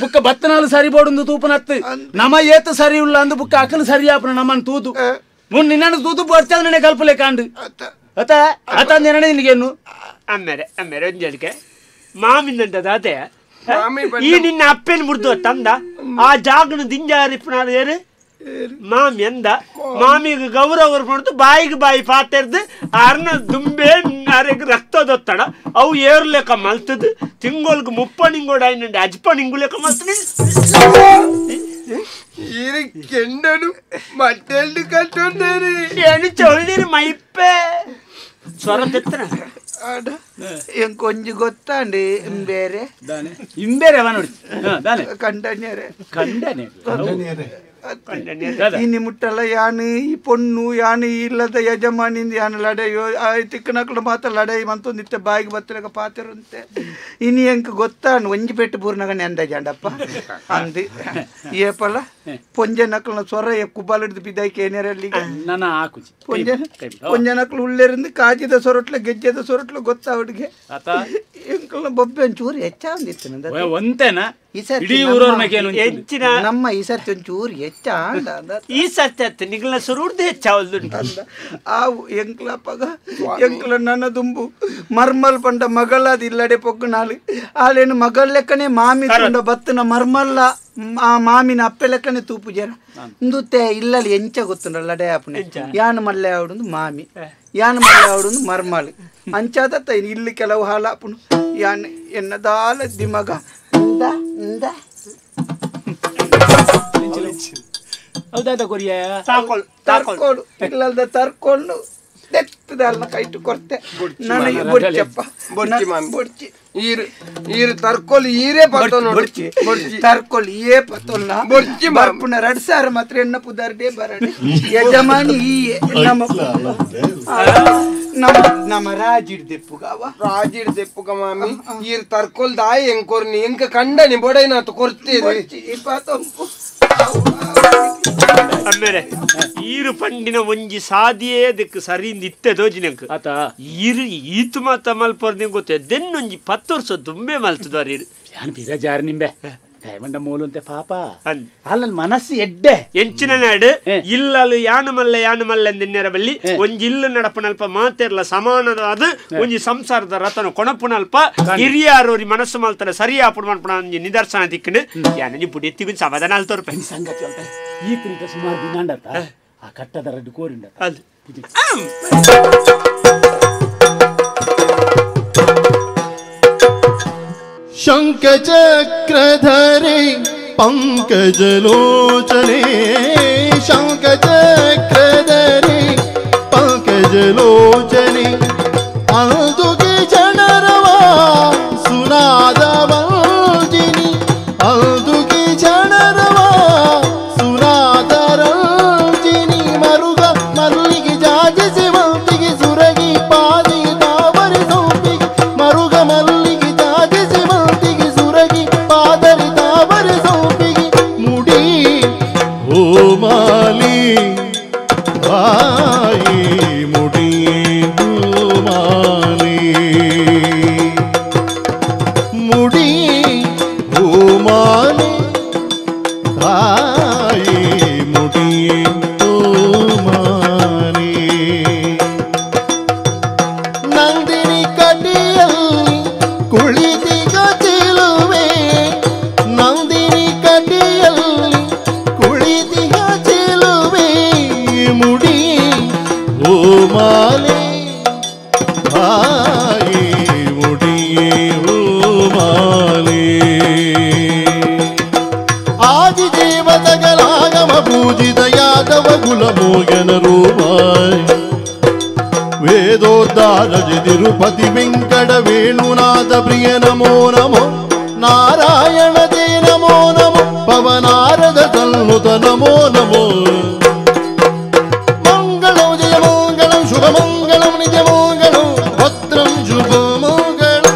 ಬುಕ್ಕ ಬತ್ತನಾಲು ಸರಿ ಬೋಡುಂದು ತೂಪನತ್ತು ನಮ ಏತ ಸರಿ ಉಲ್ಲ ಅಂದು ಬುಕ್ಕ ಅಕಲು ಸರಿ ಆಪನ ನಮ್ಮನ್ ತೂದು ಮುನ್ ನಿನ್ನನ್ನು ತೂದು ಬರ್ತಾದ ನೆನೆ ಕಲ್ಪಲೆ ಕಾಂಡು ಅತ ಅತ ಅಂದೇನೆ ನಿನಗೇನು ಅಮ್ಮೇರೆ ಅಮ್ಮೇರೆ ಒಂಜಲಿಕೆ ಮಾಮಿನಂತ ದಾತೆ ಈ ನಿನ್ನ ಅಪ್ಪೆನ್ ಮುರ್ದು ತಂದ ಆ ಜಾಗನ ದಿಂಜಾರಿಪ್ಪನಾರು ಏರು ಮಾಮಿ ಅಂದ ಮಾಮಿಗೆ ಗೌರವ ಮಾಡ್ದು ಬಾಯಿಗೆ ಬಾಯಿ ಪಾತೆರ್ದು ಅರ್ನ ದುಂಬೆ ಅರೆಗ್ ರಕ್ತದೊತ್ತಡ ಅವು ಏರ್ಲೆಕ್ಕ ಮಲ್ತದು ತಿಂಗೋಲ್ಗೆ ಮುಪ್ಪ ನಿಂಗೋಡ అయినండి ಅಜ್ಪ ನಿಂಗುಲೆಕ್ಕ ಮಲ್ತನಿ ಈರು ಕೆಂಡನು ಮಟ್ಟೆಲ್ಡು ಕಟ್ಟೊಂಡೇರಿ ಏನು ಚೊಳ್ಳಿರಿ ಮೈಪೆ ಸ್ವರ ತೆತ್ತನ ಎಂಕೊಂಜಿ ಗೊತ್ತಾಂಡಿ ಇಂಬೇರೆ ಇಂಬೇರೆ ಅವ ನೋಡಿ ಕಂಡನ್ಯರೆ ಕಂಡನೆ ಇನಿ ಮುಟ್ಟಲ್ಲ ಯಾನು ಈ ಪೊಣ್ಣು ಯಾನು ಇಲ್ಲದ ಯಜಮಾನಿಂದ ಯಾನು ಲಡೆಯೋ ತಿಕ್ಕನಕ್ಳು ಮಾತ್ರ ಲಡೈ ಮಂತೊಂದಿತ್ತೆ ಬಾಯಿಗೆ ಬತ್ತಲಗ ಪಾತಿರಂತೆ ಇನಿ ಎಂಕ್ ಗೊತ್ತಾನು ಒಂಜಿ ಪೆಟ್ಟು ಪೂರ್ಣಗ ನೆಂದ ಜಾಂಡಪ್ಪ ಅಂದು ಏಪಲ್ಲ ಪೊಂಜೆ ನಕ್ಳನ ಸ್ವರ ಕುಬ್ಬಾಲಿಡ್ದು ಬಿದ್ದಾಯ್ಕೆ ಏನೇರಲ್ಲಿಗೆ ನನ್ನ ಆಕುಜಿ ಪೊಂಜೆ ಪೊಂಜೆ ನಕ್ಳು ಉಳ್ಳೇರಿಂದ ಕಾಜಿದ ಸೊರಟ್ಲ ಗೆಜ್ಜೆದ ಸೊರಟ್ಲ ಗೊತ್ತಾವಡಿಗೆ ಎಂಕಲ್ನ ಬೊಬ್ಬೆ ಒಂಚೂರು ಹೆಚ್ಚಾವಂದಿತ್ತು ನಂದ ಒಂತೇನಾ ಈ ಸರ್ತಿ ಇಡೀ ಊರವ್ರ ಮೇಲೆ ಏನು ಹೆಚ್ಚಿನ ನಮ್ಮ ಈ ಸರ್ತಿ ಒಂಚೂರು ಹೆಚ್ಚ ಈ ಸರ್ತಿ ಅತ್ತ ನಿಗ್ಲ ಸುರುಡ್ದು ಹೆಚ್ಚಾವಲ್ದುಂಟು ಆವು ಎಂಕ್ಲಪ್ಪಗ ಎಂಕ್ಲ ನನ್ನ ದುಂಬು ಮರ್ಮಲ್ ಪಂಡ ಮಗಳಾದ ಇಲ್ಲಡೆ ಪೊಗ್ಗು ನಾಳು ಆಲೇನು ಮಗಳ ಲೆಕ್ಕನೆ ಮಾಮಿ ತುಂಡ ಬತ್ತನ ಮರ್ಮಲ್ಲ ಆ ಮಾಮಿನ ಅಪ್ಪೆ ಲೆಕ್ಕನೆ ತೂಪು ಜರ ಇಂದುತ್ತೆ ಇಲ್ಲಲ್ಲಿ ಎಂಚ ಗೊತ್ತುಂಡ ಲಡೆ ಆಪುನೆ ಯಾನು ಮಲ್ಲೆ ಆವಡುಂದು ಮಾಮಿ ಯಾನು ಮಲ್ಲೆ ಆವಡುಂದು ಮರ್ಮಲ್ ಅಂಚಾದ ಇಲ್ಲಿ ಕೆಲವು ಹಾಲಾಪುನು ಯಾನ್ ಎನ್ನದಾಲ ದಿಮಗ ಇಂದ ಇಂದ ಹೌದಾದ ಕೊರಿಯ ತಾಕೊಳು ತರ್ಕೋಳು ಇಲ್ಲದ ತರ್ಕೊಂಡು ತೆತ್ತದಲ್ಲ ಕೈಟು ಕೊರ್ತೆ ನನಗೆ ಬೊಡ್ಚಪ್ಪ ಬೊಡ್ಚಿ ಮಾಮಿ ಬೊಡ್ಚಿ ಈರು ಈರು ತರ್ಕೋಲು ಈರೇ ಪತ್ತೋ ಬೊಡ್ಚಿ ತರ್ಕೋಲು ಏ ಪತ್ತೋಲ್ಲ ಬೊಡ್ಚಿ ಬರ್ಪುನ ರಡ್ ಸಾರ ಮಾತ್ರ ಎಣ್ಣ ಪುದಾರ್ಡೇ ಬರಡಿ ಯಜಮಾನಿ ಈ ನಮ್ಮ ನಮ್ಮ ನಮ್ಮ ರಾಜಿಡ್ದೆಪ್ಪುಗಾವ ರಾಜಿಡ್ದೆಪ್ಪುಗ ಮಾಮಿ ಈರು ತರ್ಕೋಲ್ ದಾಯಿ ಎಂಕೊರ್ನಿ ಎಂಕ ಕಂಡನಿ ಬೊಡೈನಾತು ಕೊರ್ತೀರಿ ಈ ಪಾತಂಪು ಆಮೇಲೆ ಈರು ಪಂಡಿನ ಒಂಜಿ ಸಾದಿಯೇ ಅದಕ್ಕೆ ಸರಿಂದ ಇತ್ತೆ ದೋಜಿನಂಕ ಆತ ಈರು ಈತು ಮಾತ ಮಲ್ಪೊರ್ದು ಗೊತ್ತೆ ದೆನ್ನೊಂಜಿ 10 ವರ್ಷ ದುಂಬೆ ಮಲ್ತದವ್ರು ಈರು ಯಾನ್ ಬೀರ ಜಾರಿ ನಿಂಬೆ ದಯಮಂಡ ಮೂಲಂತೆ ಪಾಪ ಅಂದ್ ಅಲ್ಲ ಮನಸ್ಸು ಎಡ್ಡೆ ಎಂಚಿನ ನಾಡು ಇಲ್ಲಲು ಯಾನು ಮಲ್ಲ ಯಾನು ಮಲ್ಲ ಎಂದಿನ್ನೆರ ಬಲ್ಲಿ ಒಂಜಿ ಇಲ್ಲು ನಡಪನಲ್ಪ ಮಾತೆರ್ಲ ಸಮಾನದಾದ ಒಂಜಿ ಸಂಸಾರದ ರತನ ಕೊಣಪುನಲ್ಪ ಹಿರಿಯಾರೋರಿ ಮನಸ್ಸು ಮಲ್ತನ ಸರಿ ಆಪುಡು ಮನ್ಪುಣ ಒಂಜಿ ನಿದರ್ಶನ ದಿಕ್ಕನು ಯಾನಂಜಿ ಬುಡಿತ್ತಿಗೂ ಸಮಾಧಾನ ಅಲ್ತೋರ್ಪೆ ಸಂಗತಿ ಅಲ್ತ ಈ ತಿಂತ ಸುಮಾರು ದಿನಾಂಡತ್ತ ಆ ಕಟ್ಟದ ರಡ್ಡು ಕೋರಿಂಡ ಅದು ಶಂಖಚಕ್ರಧರೆ ಪಂಕಜಲೋಚನೆ ಶಂಖಚಕ್ರಧರೆ ಪಂಕಜಲೋಚನೆ ಅಂದುಗೆ ಜನರವ ಸುನಾದ ವಂಜಿನಿ ಅಂದುಗೆ ಜನರವ ಸುನಾದ ರಂಜಿನಿ ಮರುಗ ಮಲ್ಲಿಗೆ ಜಾಜಿ ಸೇವಂತಿಗೆ ಸುರಗಿ ಪಾದಿ ತಾವರಿ ಸೌಪಿಗೆ ಮರುಗ ಮಲ್ಲಿಗೆ ಜಾಜಿ ಸೇವಂತಿಗೆ ಸುರಗಿ ಪಾದರಿ ತಾವರಿ ಸೌಪಿಗೆ ಮುಡಿ ಓಮಾಲಿ ಬಾಯಿ ಮುಡಿ ಓಮಾಲಿ ಮುಡಿ ಓಮಾಲಿ ತಾಯಿ ಮುಡಿ ಓಮಾಲಿ ನಂದಿನಿ ಕಟಿಯಲ್ಲಿ ಕುಳಿತಿಗ ಚೆಲುವೆ ನಂದಿನಿ ಕಟಿಯಲ್ಲಿ ಕುಳಿತಿಗ ಚೆಲುವೆ ಮುಡಿ ಓಮಾಲೆ ಬಾಯಿ ಮುಡಿ ಓಮಾಲೆ ಆದಿ ದೇವತಗಳಾಗಮ ಪೂಜಿತ ಯಾದವ ಕುಲ ಮೋಗನ ರೂಪಾಯ ವೇದೋದ್ಧಾರಜಿ ತಿರುಪತಿ ವೆಂಕಟ ವೇಣುನಾಥ ಪ್ರಿಯ ನಮೋ ನಮೋ ನಾರಾಯಣ ತೇ ನಮೋ ನಮೋ ಪವನಾರದ ಸನ್ನುತ ನಮೋ ನಮೋ ಮಂಗಳಂ ಜಯ ಮಂಗಳಂ ಶುಭ ಮಂಗಳಂ ನಿಜ ಮಂಗಳಂ ಭದ್ರಂ ಶುಭ ಮಂಗಳಂ.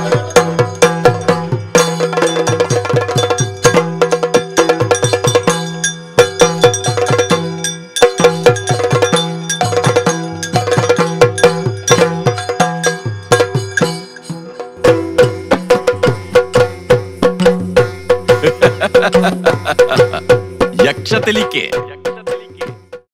ಯಕ್ಷ ತೆಲಿಕೆ.